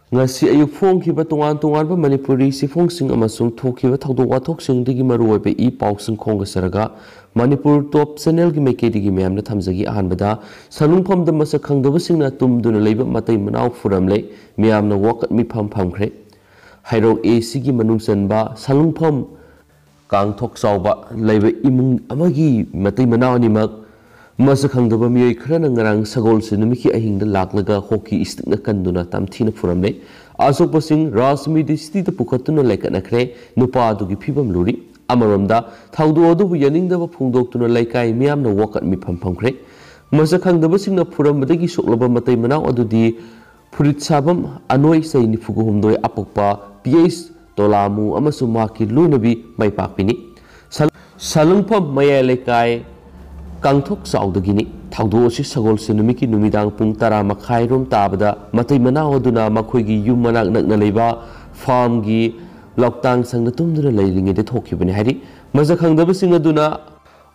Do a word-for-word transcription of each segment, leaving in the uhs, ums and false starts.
ꯉꯁꯤ ꯑꯌꯨꯛ ꯐꯣꯡꯈꯤꯕ ꯇꯣꯉꯥꯟ ꯇꯣꯉꯥꯟꯕ ꯃꯅꯤꯄꯨꯔꯤ ꯆꯦꯐꯣꯡꯁꯤꯡ ꯑꯃꯁꯨꯡ ꯊꯣꯛꯈꯤꯕ ꯊꯧꯗꯣꯛ ꯋꯥꯊꯣꯛꯁꯤꯡꯗꯒꯤ ꯃꯔꯨꯑꯣꯏꯕ ꯏ ꯄꯥꯎꯁꯤꯡ ꯈꯣꯝꯒꯠꯆꯔꯒ ꯃꯅꯤꯄꯨꯔ ꯇꯣꯞ ꯆꯦꯅꯦꯜꯒꯤ ꯃꯥꯏꯀꯩꯗꯒꯤ ꯃꯌꯥꯝꯗ ꯊꯝꯖꯒꯦ꯫ ꯑꯍꯥꯟꯕꯗ, ꯁꯂꯨꯡꯐꯝꯗ ꯃꯁꯛ ꯈꯪꯗꯕꯁꯤꯡꯅ ꯇꯨꯝꯗꯨꯅ ꯂꯩꯕ ꯃꯇꯩ ꯃꯅꯥꯎ ꯐꯨꯔꯝꯂꯦ꯫ ꯃꯤꯌꯥꯝꯅ ꯋꯥꯀꯠ ꯃꯤꯐꯝ ꯐꯝꯈ꯭ꯔꯦ꯫ ꯍꯩꯔꯣꯛ ꯑꯦ ꯁꯤꯒꯤ ꯃꯅꯨꯡ ꯆꯟꯕ ꯁꯂꯨꯡꯐꯝ ꯀꯥꯡꯊꯣꯛ ꯆꯥꯎꯕ ꯂꯩꯕ ꯏꯃꯨꯡ ꯑꯃꯒꯤ ꯃꯇꯩ ꯃꯅꯥꯎ ꯑꯅꯤꯃꯛ ꯃꯁꯛ ꯈꯪꯗꯕ ꯃꯤꯑꯣꯏ ꯈꯔꯅ ꯉꯔꯥꯡ ꯁꯒꯣꯜꯁꯦꯟ ꯅꯨꯃꯤꯠꯀꯤ ꯑꯍꯤꯡꯗ ꯂꯥꯛꯂꯒ ꯍꯣꯀꯤ ꯏꯁꯇꯤꯛꯅ ꯀꯟꯗꯨꯅ ꯇꯝꯊꯤꯅ ꯐꯨꯔꯝꯂꯦ꯫ ꯑꯁꯣꯛꯄꯁꯤꯡ ꯔꯥꯖ ꯃꯦꯗꯤꯁꯤꯇꯤꯗ ꯄꯨꯈꯠꯇꯨꯅ ꯂꯩꯀꯠꯅꯈ꯭ꯔꯦ꯫ ꯅꯨꯄꯥ ꯑꯗꯨꯒꯤ ꯐꯤꯕꯝ ꯂꯨꯔꯤ꯫ ꯑꯃꯔꯣꯝꯗ, ꯊꯧꯗꯣꯛ ꯑꯗꯨꯕꯨ ꯌꯥꯅꯤꯡꯗꯕ ꯐꯣꯡꯗꯣꯛꯇꯨꯅ ꯂꯩꯀꯥꯏ ꯃꯤꯌꯥꯝꯅ ꯋꯥꯀꯠ ꯃꯤꯐꯝ ꯐꯝꯈ꯭ꯔꯦ꯫ ꯃꯁꯛ ꯈꯪꯗꯕꯁꯤꯡꯅ ꯐꯨꯔꯝꯕꯗꯒꯤ ꯁꯣꯛꯂꯕ ꯃꯇꯩ ꯃꯅꯥꯎ ꯑꯗꯨꯗꯤ ꯐꯨꯔꯤꯠ ꯁꯥꯐꯝ ꯑꯅꯣꯏ, ꯆꯍꯤ ꯅꯤꯐꯨꯒ ꯍꯨꯝꯗꯣꯏ, ꯑꯄꯣꯛꯄ ꯄꯤ ꯑꯩꯆ ꯇꯣꯂꯥꯃꯨ ꯑꯃꯁꯨꯡ ꯃꯍꯥꯛꯀꯤ ꯂꯣꯏꯅꯕꯤ ꯃꯥꯏꯄꯥꯛꯄꯤꯅꯤ꯫ ꯁꯜ-, ꯁꯂꯨꯡꯐꯝ ꯃꯌꯥꯏ ꯂꯩꯀꯥꯏ ꯀꯥꯡꯊꯣꯛ ꯆꯥꯎꯗꯒꯤꯅꯤ꯫ ꯊꯧꯗꯣꯛ ꯑꯁꯤ ꯁꯒꯣꯜꯁꯦꯟ ꯅꯨꯃꯤꯠꯀꯤ ꯅꯨꯃꯤꯗꯥꯡ ꯄꯨꯡ ꯇꯔꯥ ꯃꯈꯥꯏꯔꯣꯝ ꯇꯥꯕꯗ ꯃꯇꯩ ꯃꯅꯥꯎ ꯑꯗꯨꯅ ꯃꯈꯣꯏꯒꯤ ꯌꯨꯝ ꯃꯅꯥꯛ ꯅꯛꯅ ꯂꯩꯕ ꯐꯥꯔꯝꯒꯤ ꯂꯧꯇꯥꯡ ꯁꯪꯗ ꯇꯨꯝꯗꯨꯅ ꯂꯩꯔꯤꯉꯩꯗ ꯊꯣꯛꯈꯤꯕꯅꯤ ꯍꯥꯏꯔꯤ꯫ ꯃꯁꯛ ꯈꯪꯗꯕꯁꯤꯡ ꯑꯗꯨꯅ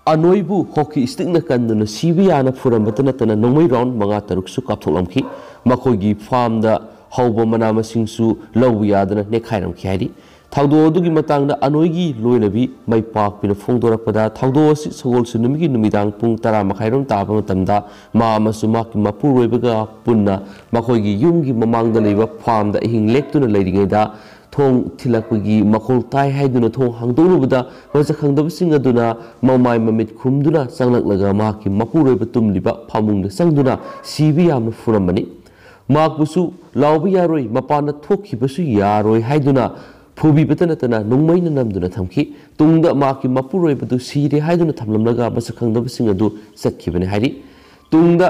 ꯑꯅꯣꯏꯕꯨ ꯍꯣꯀꯤ ꯏꯁꯇꯤꯛꯅ ꯀꯟꯗꯨꯅ ꯁꯤꯕ ꯌꯥꯅ ꯐꯨꯔꯝꯕꯇ ꯅꯠꯇꯅ ꯅꯣꯡꯃꯩ ꯔꯥꯎꯟ ꯃꯉꯥ ꯇꯔꯨꯛꯁꯨ ꯀꯥꯞꯊꯣꯛꯂꯝꯈꯤ꯫ ꯃꯈꯣꯏꯒꯤ ꯐꯥꯔꯝꯗ ꯍꯧꯕ ꯃꯅꯥ ꯃꯁꯤꯡꯁꯨ ꯂꯧꯕ ꯌꯥꯗꯅ ꯅꯦꯠꯈꯥꯏꯔꯝꯈꯤ ꯍꯥꯏꯔꯤ꯫ ꯊꯧꯗꯣꯛ ꯑꯗꯨꯒꯤ ꯃꯇꯥꯡꯗ ꯑꯅꯣꯏꯒꯤ ꯂꯣꯏꯅꯕꯤ ꯃꯥꯏꯄꯥꯛꯄꯤꯅ ꯐꯣꯡꯗꯣꯔꯛꯄꯗ, ꯊꯧꯗꯣꯛ ꯑꯁꯤ ꯁꯒꯣꯜꯁꯦꯟ ꯅꯨꯃꯤꯠꯀꯤ ꯅꯨꯃꯤꯗꯥꯡ ꯄꯨꯡ ꯇꯔꯥ ꯃꯈꯥꯏꯔꯣꯝ ꯇꯥꯕ ꯃꯇꯝꯗ ꯃꯥ ꯑꯃꯁꯨꯡ ꯃꯍꯥꯛꯀꯤ ꯃꯄꯨꯔꯣꯏꯕꯒ ꯄꯨꯟꯅ ꯃꯈꯣꯏꯒꯤ ꯌꯨꯝꯒꯤ ꯃꯃꯥꯡꯗ ꯂꯩꯕ ꯐꯥꯔꯝꯗ ꯑꯍꯤꯡ ꯂꯦꯛꯇꯨꯅ ꯂꯩꯔꯤꯉꯩꯗ ꯊꯣꯡ ꯊꯤꯜꯂꯛꯄꯒꯤ ꯃꯈꯣꯜ ꯇꯥꯏ ꯍꯥꯏꯗꯨꯅ ꯊꯣꯡ ꯍꯥꯡꯗꯣꯛꯂꯨꯕꯗ, ꯃꯁꯛ ꯈꯪꯗꯕꯁꯤꯡ ꯑꯗꯨꯅ ꯃꯃꯥꯏ ꯃꯃꯤꯠ ꯈꯨꯝꯗꯨꯅ ꯆꯪꯂꯛꯂꯒ ꯃꯍꯥꯛꯀꯤ ꯃꯄꯨꯔꯣꯏꯕ ꯇꯨꯝꯂꯤꯕ ꯐꯃꯨꯡꯗ ꯆꯪꯗꯨꯅ ꯁꯤꯕ ꯌꯥꯝꯅ ꯐꯨꯔꯝꯕꯅꯤ꯫ ꯃꯍꯥꯛꯄꯨꯁꯨ ꯂꯥꯎꯕ ꯌꯥꯔꯣꯏ, ꯃꯄꯥꯟꯗ ꯊꯣꯛꯈꯤꯕꯁꯨ ꯌꯥꯔꯣꯏ ꯍꯥꯏꯗꯨꯅ ꯐꯨꯕꯤꯕꯇ ꯅꯠꯇꯅ ꯅꯣꯡꯃꯩꯅ ꯅꯝꯗꯨꯅ ꯊꯝꯈꯤ꯫ ꯇꯨꯡꯗ ꯃꯍꯥꯛꯀꯤ ꯃꯄꯨꯔꯣꯏꯕꯗꯨ ꯁꯤꯔꯦ ꯍꯥꯏꯗꯨꯅ ꯊꯝꯂꯝꯂꯒ ꯃꯁꯛ ꯈꯪꯗꯕꯁꯤꯡ ꯑꯗꯨ ꯆꯠꯈꯤꯕꯅꯤ ꯍꯥꯏꯔꯤ꯫ ꯇꯨꯡꯗ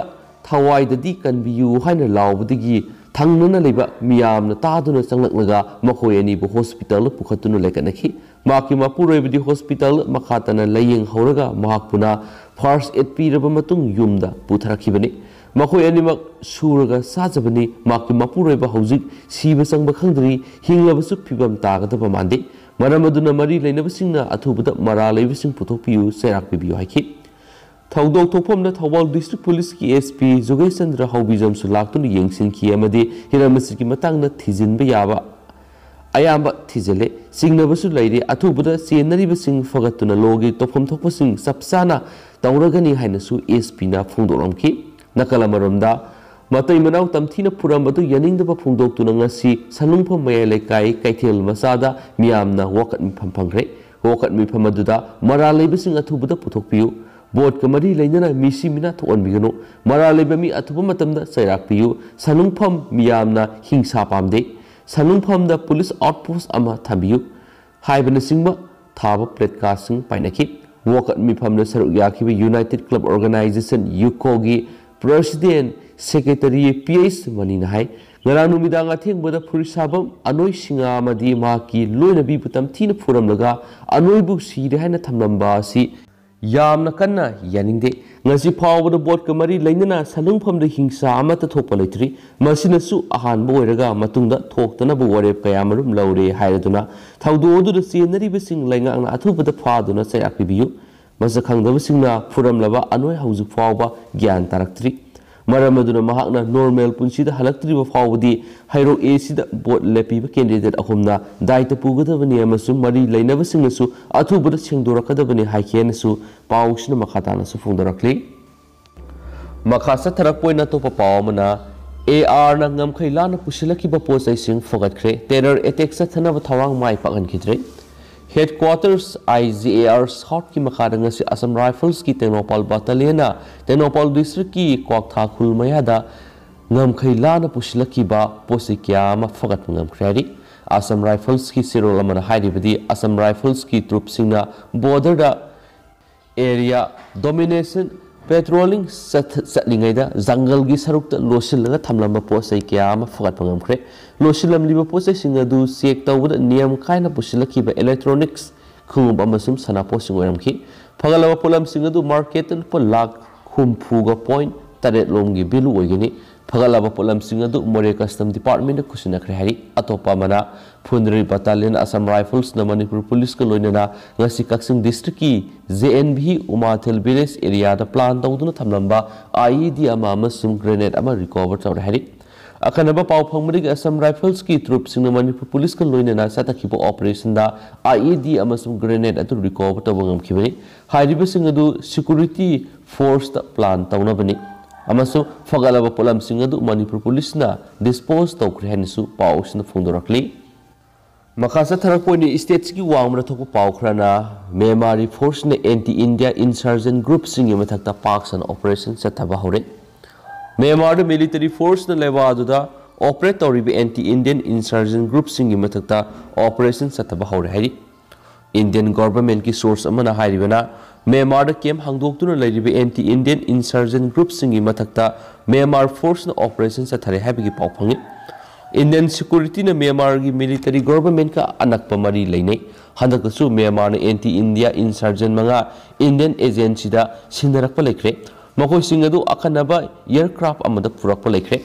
"ꯊꯋꯥꯏꯗꯗꯤ ꯀꯟꯕꯤꯌꯨ" ꯍꯥꯏꯅ ꯂꯥꯎꯕꯗꯒꯤ ꯊꯪꯅꯅ ꯂꯩꯕ ꯃꯤꯌꯥꯝꯅ ꯇꯥꯗꯨꯅ ꯆꯪꯂꯛꯂꯒ ꯃꯈꯣꯏ ꯑꯅꯤꯕꯨ ꯍꯣꯁꯄꯤꯇꯥꯜꯗ ꯄꯨꯈꯠꯇꯨꯅ ꯂꯩꯈꯠꯅꯈꯤ꯫ ꯃꯍꯥꯛꯀꯤ ꯃꯄꯨꯔꯣꯏꯕꯗꯤ ꯍꯣꯁꯄꯤꯇꯥꯜ ꯃꯈꯥ ꯇꯥꯅ ꯂꯥꯌꯦꯡꯍꯧꯔꯒ ꯃꯍꯥꯛꯄꯨꯅ ꯐꯥꯔꯁ ꯑꯦꯗ ꯄꯤꯔꯕ ꯃꯇꯨꯡ ꯌꯨꯝꯗ ꯄꯨꯊꯔꯛꯈꯤꯕꯅꯤ꯫ ꯃꯈꯣꯏ ꯑꯅꯤꯃꯛ ꯁꯨꯔꯒ ꯆꯥꯖꯕꯅꯤ꯫ ꯃꯍꯥꯛꯀꯤ ꯃꯄꯨꯔꯣꯏꯕ ꯍꯧꯖꯤꯛ ꯁꯤꯕ ꯆꯪꯕ ꯈꯪꯗ꯭ꯔꯤ, ꯍꯤꯡꯂꯕꯁꯨ ꯐꯤꯕꯝ ꯇꯥꯒꯗꯕ ꯃꯥꯟꯗꯦ꯫ ꯃꯔꯝ ꯑꯗꯨꯅ ꯃꯔꯤ ꯂꯩꯅꯕꯁꯤꯡꯅ ꯑꯊꯨꯕꯗ ꯃꯔꯥꯜ ꯂꯩꯕꯁꯤꯡ ꯄꯨꯊꯣꯛꯄꯤꯌꯨ, ꯆꯩꯔꯥꯛ ꯄꯤꯕꯤꯌꯨ ꯍꯥꯏꯈꯤ꯫ ꯊꯧꯗꯣꯛ ꯊꯣꯛꯐꯝꯗ ꯊꯧꯕꯥꯜ ꯗꯤꯁꯇ꯭ꯔꯤꯛ ꯄꯨꯂꯤꯁꯀꯤ ꯑꯦꯁ ꯄꯤ ꯖꯨꯒꯦꯁ ꯆꯟꯗ꯭ꯔ ꯍꯥꯎꯕꯤꯖꯝꯁꯨ ꯂꯥꯛꯇꯨꯅ ꯌꯦꯡꯁꯤꯟꯈꯤ ꯑꯃꯗꯤ ꯍꯤꯔꯝ ꯑꯁꯤꯒꯤ ꯃꯇꯥꯡꯗ ꯊꯤꯖꯤꯟꯕ ꯌꯥꯕ ꯑꯌꯥꯝꯕ ꯊꯤꯖꯤꯜꯂꯦ꯫ ꯆꯤꯡꯅꯕꯁꯨ ꯂꯩꯔꯤ꯫ ꯑꯊꯨꯕꯗ ꯆꯦꯟꯅꯔꯤꯕꯁꯤꯡ ꯐꯒꯠꯇꯨꯅ ꯂꯣꯒꯤ ꯇꯧꯐꯝ ꯊꯣꯛꯄꯁꯤꯡ ꯆꯞ ꯆꯥꯅ ꯇꯧꯔꯒꯅꯤ ꯍꯥꯏꯅꯁꯨ ꯑꯦꯁ ꯄꯤꯅ ꯐꯣꯡꯗꯣꯛꯂꯝꯈꯤ꯫ ꯅꯥꯀꯜ ꯑꯃꯔꯣꯝꯗ, ꯃꯇꯩ ꯃꯅꯥꯎ ꯇꯝꯊꯤꯅ ꯐꯨꯔꯝꯕꯗꯨ ꯌꯥꯅꯤꯡꯗꯕ ꯐꯣꯡꯗꯣꯛꯇꯨꯅ ꯉꯁꯤ ꯁꯅꯨꯡꯐꯝ ꯃꯌꯥꯏ ꯂꯩꯀꯥꯏ ꯀꯩꯊꯦꯜ ꯃꯆꯥꯗ ꯃꯤꯌꯥꯝꯅ ꯋꯥꯀꯠ ꯃꯤꯐꯝ ꯐꯪꯈ꯭ꯔꯦ꯫ ꯋꯥꯀꯠ ꯃꯤꯐꯝ ꯑꯗꯨꯗ ꯃꯔꯥꯜ ꯂꯩꯕꯁꯤꯡ ꯑꯊꯨꯕꯗ ꯄꯨꯊꯣꯛꯄꯤꯌꯨ, ꯕꯣꯠꯀ ꯃꯔꯤ ꯂꯩꯅꯅ ꯃꯤꯁꯤ ꯃꯤꯅꯥ ꯊꯣꯛꯍꯟꯕꯤꯒꯅꯨ, ꯃꯔꯥꯜ ꯂꯩꯕ ꯃꯤ ꯑꯊꯨꯕ ꯃꯇꯝꯗ ꯆꯩꯔꯥꯛ ꯄꯤꯌꯨ, ꯁꯅꯨꯡꯐꯝ ꯃꯤꯌꯥꯝꯅ ꯍꯤꯡꯁꯥ ꯄꯥꯝꯗꯦ, ꯁꯅꯨꯡꯐꯝꯗ ꯄꯨꯂꯤꯁ ꯑꯥꯎꯠꯄꯣꯁ ꯑꯃ ꯊꯝꯕꯤꯌꯨ ꯍꯥꯏꯕꯅꯆꯤꯡꯕ ꯊꯥꯕ ꯄ꯭ꯂꯦꯠꯀꯥꯔꯠꯁꯤꯡ ꯄꯥꯏꯅꯈꯤ꯫ ꯋꯥꯀꯠ ꯃꯤꯐꯝꯗ ꯁꯔꯨꯛ ꯌꯥꯈꯤꯕ ꯌꯨꯅꯥꯏꯇꯦꯗ ꯀ꯭ꯂꯕ ꯑꯣꯔꯒꯅꯥꯏꯖꯦꯁꯟ, ꯌꯨꯀꯣꯒꯤ ꯄ꯭ꯔꯁꯤꯗꯦꯟ ꯁꯦꯀ꯭ꯔꯦꯇꯔꯤ ꯄꯤ ꯑꯩꯆ ꯃꯅꯤꯅ ꯍꯥꯏ, ꯉꯔꯥꯡ ꯅꯨꯃꯤꯗꯥꯡ ꯑꯊꯦꯡꯕꯗ ꯐꯨꯔꯤꯠ ꯁꯥꯐꯝ ꯑꯅꯣꯏ ꯁꯤꯡꯉꯥ ꯑꯃꯗꯤ ꯃꯍꯥꯛꯀꯤ ꯂꯣꯏꯅꯕꯤꯕꯨ ꯇꯝꯊꯤꯅ ꯐꯨꯔꯝꯂꯒ ꯑꯅꯣꯏꯕꯨ ꯁꯤꯔꯦ ꯍꯥꯏꯅ ꯊꯝꯂꯝꯕ ꯑꯁꯤ ꯌꯥꯝꯅ ꯀꯟꯅ ꯌꯥꯅꯤꯡꯗꯦ꯫ ꯉꯁꯤ ꯐꯥꯎꯕꯗ ꯕꯣꯠꯀ ꯃꯔꯤ ꯂꯩꯅꯅ ꯁꯅꯨꯡꯐꯝꯗ ꯍꯤꯡꯁꯥ ꯑꯃꯠꯇ ꯊꯣꯛꯄ ꯂꯩꯇ꯭ꯔꯤ꯫ ꯃꯁꯤꯅꯁꯨ ꯑꯍꯥꯟꯕ ꯑꯣꯏꯔꯒ ꯃꯇꯨꯡꯗ ꯊꯣꯛꯇꯅꯕ ꯋꯥꯔꯦꯞ ꯀꯌꯥꯃꯔꯨꯝ ꯂꯧꯔꯦ ꯍꯥꯏꯔꯗꯨꯅ ꯊꯧꯗꯣꯛ ꯑꯗꯨꯗ ꯆꯦꯟꯅꯔꯤꯕꯁꯤꯡ ꯂꯩꯉꯥꯛꯅ ꯑꯊꯨꯕꯗ ꯐꯥꯗꯨꯅ ꯆꯩꯔꯥꯛ ꯄꯤꯕꯤꯌꯨ꯫ ꯃꯁꯛ ꯈꯪꯗꯕꯁꯤꯡꯅ ꯐꯨꯔꯝꯂꯕ ꯑꯅꯣꯏ ꯍꯧꯖꯤꯛ ꯐꯥꯎꯕ ꯒ꯭ꯌꯥꯟ ꯇꯥꯔꯛꯇ꯭ꯔꯤ꯫ ꯃꯔꯝ ꯑꯗꯨꯅ ꯃꯍꯥꯛꯅ ꯅꯣꯔꯃꯦꯜ ꯄꯨꯟꯁꯤꯗ ꯍꯜꯂꯛꯇ꯭ꯔꯤꯕ ꯐꯥꯎꯕꯗꯤ ꯍꯩꯔꯣꯛ ꯑꯦ ꯁꯤꯗ ꯕꯣꯠ ꯂꯦꯞꯄꯤꯕ ꯀꯦꯟꯗꯤꯗꯦꯠ ꯑꯍꯨꯝꯅ ꯗꯥꯏꯇ ꯄꯨꯒꯗꯕꯅꯤ ꯑꯃꯁꯨꯡ ꯃꯔꯤ ꯂꯩꯅꯕꯁꯤꯡꯅꯁꯨ ꯑꯊꯨꯕꯗ ꯁꯦꯡꯗꯣꯔꯛꯀꯗꯕꯅꯤ ꯍꯥꯏꯈꯤ ꯍꯥꯏꯅꯁꯨ ꯄꯥꯎꯁꯤꯅ ꯃꯈꯥ ꯇꯥꯅꯁꯨ ꯐꯣꯡꯗꯣꯔꯛꯂꯤ꯫ ꯃꯈꯥ ꯆꯠꯊꯔꯛꯄ ꯑꯣꯏꯅ ꯑꯇꯣꯞꯄ ꯄꯥꯎ ꯑꯃꯅ, ꯑꯦ ꯑꯥꯔꯅ ꯉꯝꯈꯩ ꯂꯥꯟꯅ ꯄꯨꯁꯤꯜꯂꯛꯈꯤꯕ ꯄꯣꯠ ꯆꯩꯁꯤꯡ ꯐꯒꯠꯈ꯭ꯔꯦ꯫ ꯇꯦꯔꯔ ꯑꯦꯇꯦꯛ ꯆꯠꯊꯅꯕ ꯊꯧꯔꯥꯡ ꯃꯥꯏ ꯄꯥꯛꯍꯟꯈꯤꯗ꯭ꯔꯦ꯫ ꯍꯦꯗꯀ꯭ꯋꯥꯇꯔꯁ ꯑꯥꯏ ꯖꯤ ꯑꯦ ꯑꯥꯔ ꯁꯥꯎꯠꯀꯤ ꯃꯈꯥꯗ ꯉꯁꯤ ꯑꯁꯥꯝ ꯔꯥꯏꯐꯜꯁꯀꯤ ꯇꯦꯡꯅꯧꯄꯥꯜ ꯕꯠꯇꯥꯂꯤꯌꯟꯅ ꯇꯦꯡꯅꯧꯄꯥꯜ ꯗꯤꯁꯇ꯭ꯔꯤꯛꯀꯤ ꯀ꯭ꯋꯥꯛꯊꯥ ꯈꯨꯜ ꯃꯌꯥꯗ ꯉꯝꯈꯩ ꯂꯥꯟꯅ ꯄꯨꯁꯤꯜꯂꯛꯈꯤꯕ ꯄꯣꯠ ꯆꯩ ꯀꯌꯥ ꯑꯃ ꯐꯒꯠꯄ ꯉꯝꯈ꯭ꯔꯦ ꯍꯥꯏꯔꯤ꯫ ꯑꯁꯥꯝ ꯔꯥꯏꯐꯜꯁꯀꯤ ꯆꯦꯔꯣꯜ ꯑꯃꯅ ꯍꯥꯏꯔꯤꯕꯗꯤ, ꯑꯁꯥꯝ ꯔꯥꯏꯐꯜꯁꯀꯤ ꯇ꯭ꯔꯨꯞꯁꯤꯡꯅ ꯕꯣꯔꯗꯔꯗ ꯑꯦꯔꯤꯌꯥ ꯗꯣꯃꯤꯅꯦꯁꯟ ꯄꯦꯇ꯭ꯔꯣꯂꯤꯡ ꯆꯠ-, ꯆꯠꯂꯤꯉꯩꯗ ꯖꯪꯒꯜꯒꯤ ꯁꯔꯨꯛꯇ ꯂꯣꯠꯁꯤꯜꯂꯒ ꯊꯝꯂꯝꯕ ꯄꯣꯠ ꯆꯩ ꯀꯌꯥ ꯑꯃ ꯐꯒꯠꯄ ꯉꯝꯈ꯭ꯔꯦ꯫ ꯂꯣꯠꯁꯤꯜꯂꯝꯂꯤꯕ ꯄꯣꯠ ꯆꯩꯁꯤꯡ ꯑꯗꯨ ꯆꯦꯛ ꯇꯧꯕꯗ ꯅꯤꯌꯝ ꯀꯥꯏꯅ ꯄꯨꯁꯤꯜꯂꯛꯈꯤꯕ ꯏꯂꯦꯛꯇ꯭ꯔꯣꯅꯤꯛꯁ, ꯈꯣꯡꯎꯞ ꯑꯃꯁꯨꯡ ꯁꯅꯥꯄꯣꯠꯁꯤꯡ ꯑꯣꯏꯔꯝꯈꯤ꯫ ꯐꯒꯠꯂꯕ ꯄꯣꯠꯂꯝꯁꯤꯡ ꯑꯗꯨ ꯃꯥꯔꯀꯦꯠꯇ ꯂꯨꯄꯥ ꯂꯥꯈ ꯍꯨꯝꯐꯨꯒ ꯄꯣꯏꯟ ꯇꯔꯦꯠ ꯂꯣꯝꯒꯤ ꯚꯦꯂꯨ ꯑꯣꯏꯒꯅꯤ꯫ ꯐꯒꯠꯂꯕ ꯄꯣꯠꯂꯝꯁꯤꯡ ꯑꯗꯨ ꯃꯣꯔꯦ ꯀꯁꯇꯝ ꯗꯤꯄꯥꯔꯠꯃꯦꯟꯗ ꯈꯨꯠꯁꯤꯟꯅꯈ꯭ꯔꯦ ꯍꯥꯏꯔꯤ꯫ ꯑꯇꯣꯞꯄ ꯑꯃꯅ, ꯐꯨꯟꯗ꯭ꯔꯩ ꯕꯠꯇꯥꯂꯤꯌꯟ ꯑꯁꯥꯝ ꯔꯥꯏꯐꯜꯁꯅ ꯃꯅꯤꯄꯨꯔ ꯄꯨꯂꯤꯁꯀ ꯂꯣꯏꯅꯅ ꯉꯁꯤ ꯀꯛꯆꯤꯡ ꯗꯤꯁꯇ꯭ꯔꯤꯛꯀꯤ ꯖꯦ ꯑꯦꯟ ꯚꯤ ꯎꯃꯥꯊꯦꯜ ꯚꯤꯂꯦꯖ ꯑꯦꯔꯤꯌꯥꯗ ꯄ꯭ꯂꯥꯟ ꯇꯧꯗꯨꯅ ꯊꯝꯂꯝꯕ ꯑꯥꯏ ꯏ ꯗꯤ ꯑꯃ ꯑꯃꯁꯨꯡ ꯒ꯭ꯔꯦꯅꯦꯗ ꯑꯃ ꯔꯤꯀꯣꯚꯔ ꯇꯧꯔꯦ ꯍꯥꯏꯔꯤ꯫ ꯑꯈꯟꯅꯕ ꯄꯥꯎ ꯐꯪꯕꯗꯒꯤ ꯑꯁꯥꯝ ꯔꯥꯏꯐꯜꯁꯀꯤ ꯇ꯭ꯔꯨꯞꯁꯤꯡꯅ ꯃꯅꯤꯄꯨꯔ ꯄꯨꯂꯤꯁꯀ ꯂꯣꯏꯅꯅ ꯆꯠꯊꯈꯤꯕ ꯑꯣꯄꯔꯦꯁꯟꯗ ꯑꯥꯏ ꯏ ꯗꯤ ꯑꯃꯁꯨꯡ ꯒ꯭ꯔꯦꯅꯦꯗ ꯑꯗꯨ ꯔꯤꯀꯣꯚꯔ ꯇꯧꯕ ꯉꯝꯈꯤꯕꯅꯤ꯫ ꯍꯥꯏꯔꯤꯕꯁꯤꯡ ꯑꯗꯨ ꯁꯤꯀ꯭ꯌꯨꯔꯤꯇꯤ ꯐꯣꯔꯁꯇ ꯄ꯭ꯂꯥꯟ ꯇꯧꯅꯕꯅꯤ ꯑꯃꯁꯨꯡ ꯐꯒꯠꯂꯕ ꯄꯣꯠꯂꯝꯁꯤꯡ ꯑꯗꯨ ꯃꯅꯤꯄꯨꯔ ꯄꯨꯂꯤꯁꯅ ꯗꯤꯁꯄꯣꯖ ꯇꯧꯈ꯭ꯔꯦ ꯍꯥꯏꯅꯁꯨ ꯄꯥꯎꯁꯤꯅ ꯐꯣꯡꯗꯣꯔꯛꯂꯤ꯫ ꯃꯈꯥ ꯆꯠꯊꯔꯛꯄ ꯑꯣꯏꯅ ꯏꯁꯇꯦꯠꯁꯤꯒꯤ ꯋꯥꯡꯃꯗ ꯊꯣꯛꯄ ꯄꯥꯎ ꯈꯔꯅ, ꯃ꯭ꯌꯥꯟꯃꯥꯔꯒꯤ ꯐꯣꯔꯁꯅ ꯑꯦꯟꯇꯤ ꯏꯟꯗꯤꯌꯥ ꯏꯟꯁꯔꯖꯦꯟ ꯒ꯭ꯔꯨꯞꯁꯤꯡꯒꯤ ꯃꯊꯛꯇ ꯄꯥꯛ ꯁꯟꯅ ꯑꯣꯄꯔꯦꯁꯟ ꯆꯠꯊꯕ ꯍꯧꯔꯦ꯫ ꯃ꯭ꯌꯥꯟꯃꯥꯔꯗ ꯃꯤꯂꯤꯇꯔꯤ ꯐꯣꯔꯁꯅ ꯂꯩꯕꯥꯛ ꯑꯗꯨꯗ ꯑꯣꯄꯔꯦꯠ ꯇꯧꯔꯤꯕ ꯑꯦꯟꯇꯤ ꯏꯟꯗꯤꯌꯟ ꯏꯟꯁꯔꯖꯦꯟ ꯒ꯭ꯔꯨꯞꯁꯤꯡꯒꯤ ꯃꯊꯛꯇ ꯑꯣꯄꯔꯦꯁꯟ ꯆꯠꯊꯕ ꯍꯧꯔꯦ ꯍꯥꯏꯔꯤ꯫ ꯏꯟꯗꯤꯌꯟ ꯒꯣꯚꯔꯟꯃꯦꯟꯠꯀꯤ ꯁꯣꯔꯁ ꯑꯃꯅ ꯍꯥꯏꯔꯤꯕꯅ, ꯃ꯭ꯌꯥꯟꯃꯥꯔꯗ ꯀꯦꯝꯞ ꯍꯥꯡꯗꯣꯛꯇꯨꯅ ꯂꯩꯔꯤꯕ ꯑꯦꯟꯇꯤ ꯏꯟꯗꯤꯌꯟ ꯏꯟꯁꯔꯖꯦꯟ ꯒ꯭ꯔꯨꯞꯁꯤꯡꯒꯤ ꯃꯊꯛꯇ ꯃ꯭ꯌꯥꯟꯃꯥꯔ ꯐꯣꯔꯁꯅ ꯑꯣꯄꯔꯦꯁꯟ ꯆꯠꯊꯔꯦ ꯍꯥꯏꯕꯒꯤ ꯄꯥꯎ ꯐꯪꯉꯤ꯫ ꯏꯟꯗꯤꯌꯟ ꯁꯦꯀ꯭ꯌꯨꯔꯤꯇꯤꯅ ꯃ꯭ꯌꯥꯟꯃꯥꯔꯒꯤ ꯃꯤꯂꯤꯇꯔꯤ ꯒꯣꯚꯔꯟꯃꯦꯟꯠꯀ ꯑꯅꯛꯄ ꯃꯔꯤ ꯂꯩꯅꯩ꯫ ꯍꯟꯗꯛꯇꯁꯨ ꯃ꯭ꯌꯥꯟꯃꯥꯔꯅ ꯑꯦꯟꯇꯤ ꯏꯟꯗꯤꯌꯥ ꯏꯟꯁꯔꯖꯦꯟ ꯃꯉꯥ ꯏꯟꯗꯤꯌꯟ ꯑꯦꯖꯦꯟꯁꯤꯗ ꯁꯤꯟꯅꯔꯛꯄ ꯂꯩꯈ꯭ꯔꯦ꯫ ꯃꯈꯣꯏꯁꯤꯡ ꯑꯗꯨ ꯑꯈꯟꯅꯕ ꯑꯦꯌꯔꯀ꯭ꯔꯥꯐ ꯑꯃꯗ ꯄꯨꯔꯛꯄ ꯂꯩꯈ꯭ꯔꯦ꯫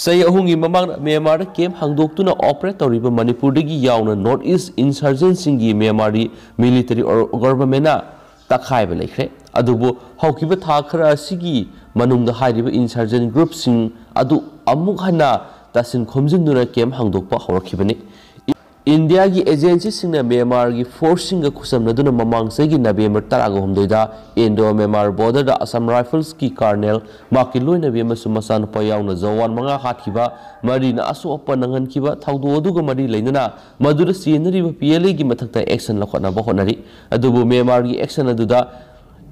ꯆꯍꯤ ꯑꯍꯨꯝꯒꯤ ꯃꯃꯥꯡꯗ ꯃ꯭ꯌꯥꯟꯃꯥꯔꯗ ꯀꯦꯝꯞ ꯍꯥꯡꯗꯣꯛꯇꯨꯅ ꯑꯣꯄꯔꯦꯠ ꯇꯧꯔꯤꯕ ꯃꯅꯤꯄꯨꯔꯗꯒꯤ ꯌꯥꯎꯅ ꯅꯣꯔꯠ ꯏꯁ ꯏꯟꯁꯔꯖꯦꯟꯁꯤꯡꯒꯤ ꯃ꯭ꯌꯥꯟꯃꯥꯔꯒꯤ ꯃꯤꯂꯤꯇꯔꯤ ꯑꯣꯔ-, ꯒꯣꯚꯔꯟꯃꯦꯟꯠꯅ ꯇꯛꯈꯥꯏꯕ ꯂꯩꯈ꯭ꯔꯦ꯫ ꯑꯗꯨꯕꯨ ꯍꯧꯈꯤꯕ ꯊꯥ ꯈꯔ ꯑꯁꯤꯒꯤ ꯃꯅꯨꯡꯗ ꯍꯥꯏꯔꯤꯕ ꯏꯟꯁꯔꯖꯦꯟ ꯒ꯭ꯔꯨꯞꯁꯤꯡ ꯑꯗꯨ ꯑꯃꯨꯛ ꯍꯟꯅ ꯇꯥꯁꯤꯟ ꯈꯣꯝꯖꯤꯟꯗꯨꯅ ꯀꯦꯝꯞ ꯍꯥꯡꯗꯣꯛꯄ ꯍꯧꯔꯛꯈꯤꯕꯅꯤ꯫ ꯏꯟꯗꯤꯌꯥꯒꯤ ꯑꯦꯖꯦꯟꯁꯤꯁꯤꯡꯅ ꯃ꯭ꯌꯥꯟꯃꯥꯔꯒꯤ ꯐꯣꯔꯁꯁꯤꯡꯒ ꯈꯨꯠꯁꯝꯅꯗꯨꯅ ꯃꯃꯥꯡ ꯆꯍꯤꯒꯤ ꯅꯕꯦꯝꯕꯔ ꯇꯔꯥꯒ ꯍꯨꯝꯗꯣꯏꯗ ꯏꯟꯗꯣ ꯃ꯭ꯌꯥꯟꯃꯥꯔ ꯕꯣꯔꯗꯔꯗ ꯑꯁꯥꯝ ꯔꯥꯏꯐꯜꯁꯀꯤ ꯀꯥꯔꯅꯦꯜ, ꯃꯍꯥꯛꯀꯤ ꯂꯣꯏꯅꯕꯤ ꯑꯃꯁꯨꯡ ꯃꯆꯥꯅꯨꯄꯥ ꯌꯥꯎꯅ ꯖꯋꯥꯟ ꯃꯉꯥ ꯍꯥꯠꯈꯤꯕ, ꯃꯔꯤꯅ ꯑꯁꯣꯛ ꯑꯄꯟ ꯅꯪꯍꯟꯈꯤꯕ ꯊꯧꯗꯣꯛ ꯑꯗꯨꯒ ꯃꯔꯤ ꯂꯩꯅꯅ ꯃꯗꯨꯗ ꯆꯦꯟꯅꯔꯤꯕ ꯄꯤ ꯑꯦꯜ ꯑꯦꯒꯤ ꯃꯊꯛꯇ ꯑꯦꯛꯁꯟ ꯂꯧꯈꯠꯅꯕ ꯍꯣꯠꯅꯔꯤ꯫ ꯑꯗꯨꯕꯨ ꯃ꯭ꯌꯥꯟꯃꯥꯔꯒꯤ ꯑꯦꯛꯁꯟ ꯑꯗꯨꯗ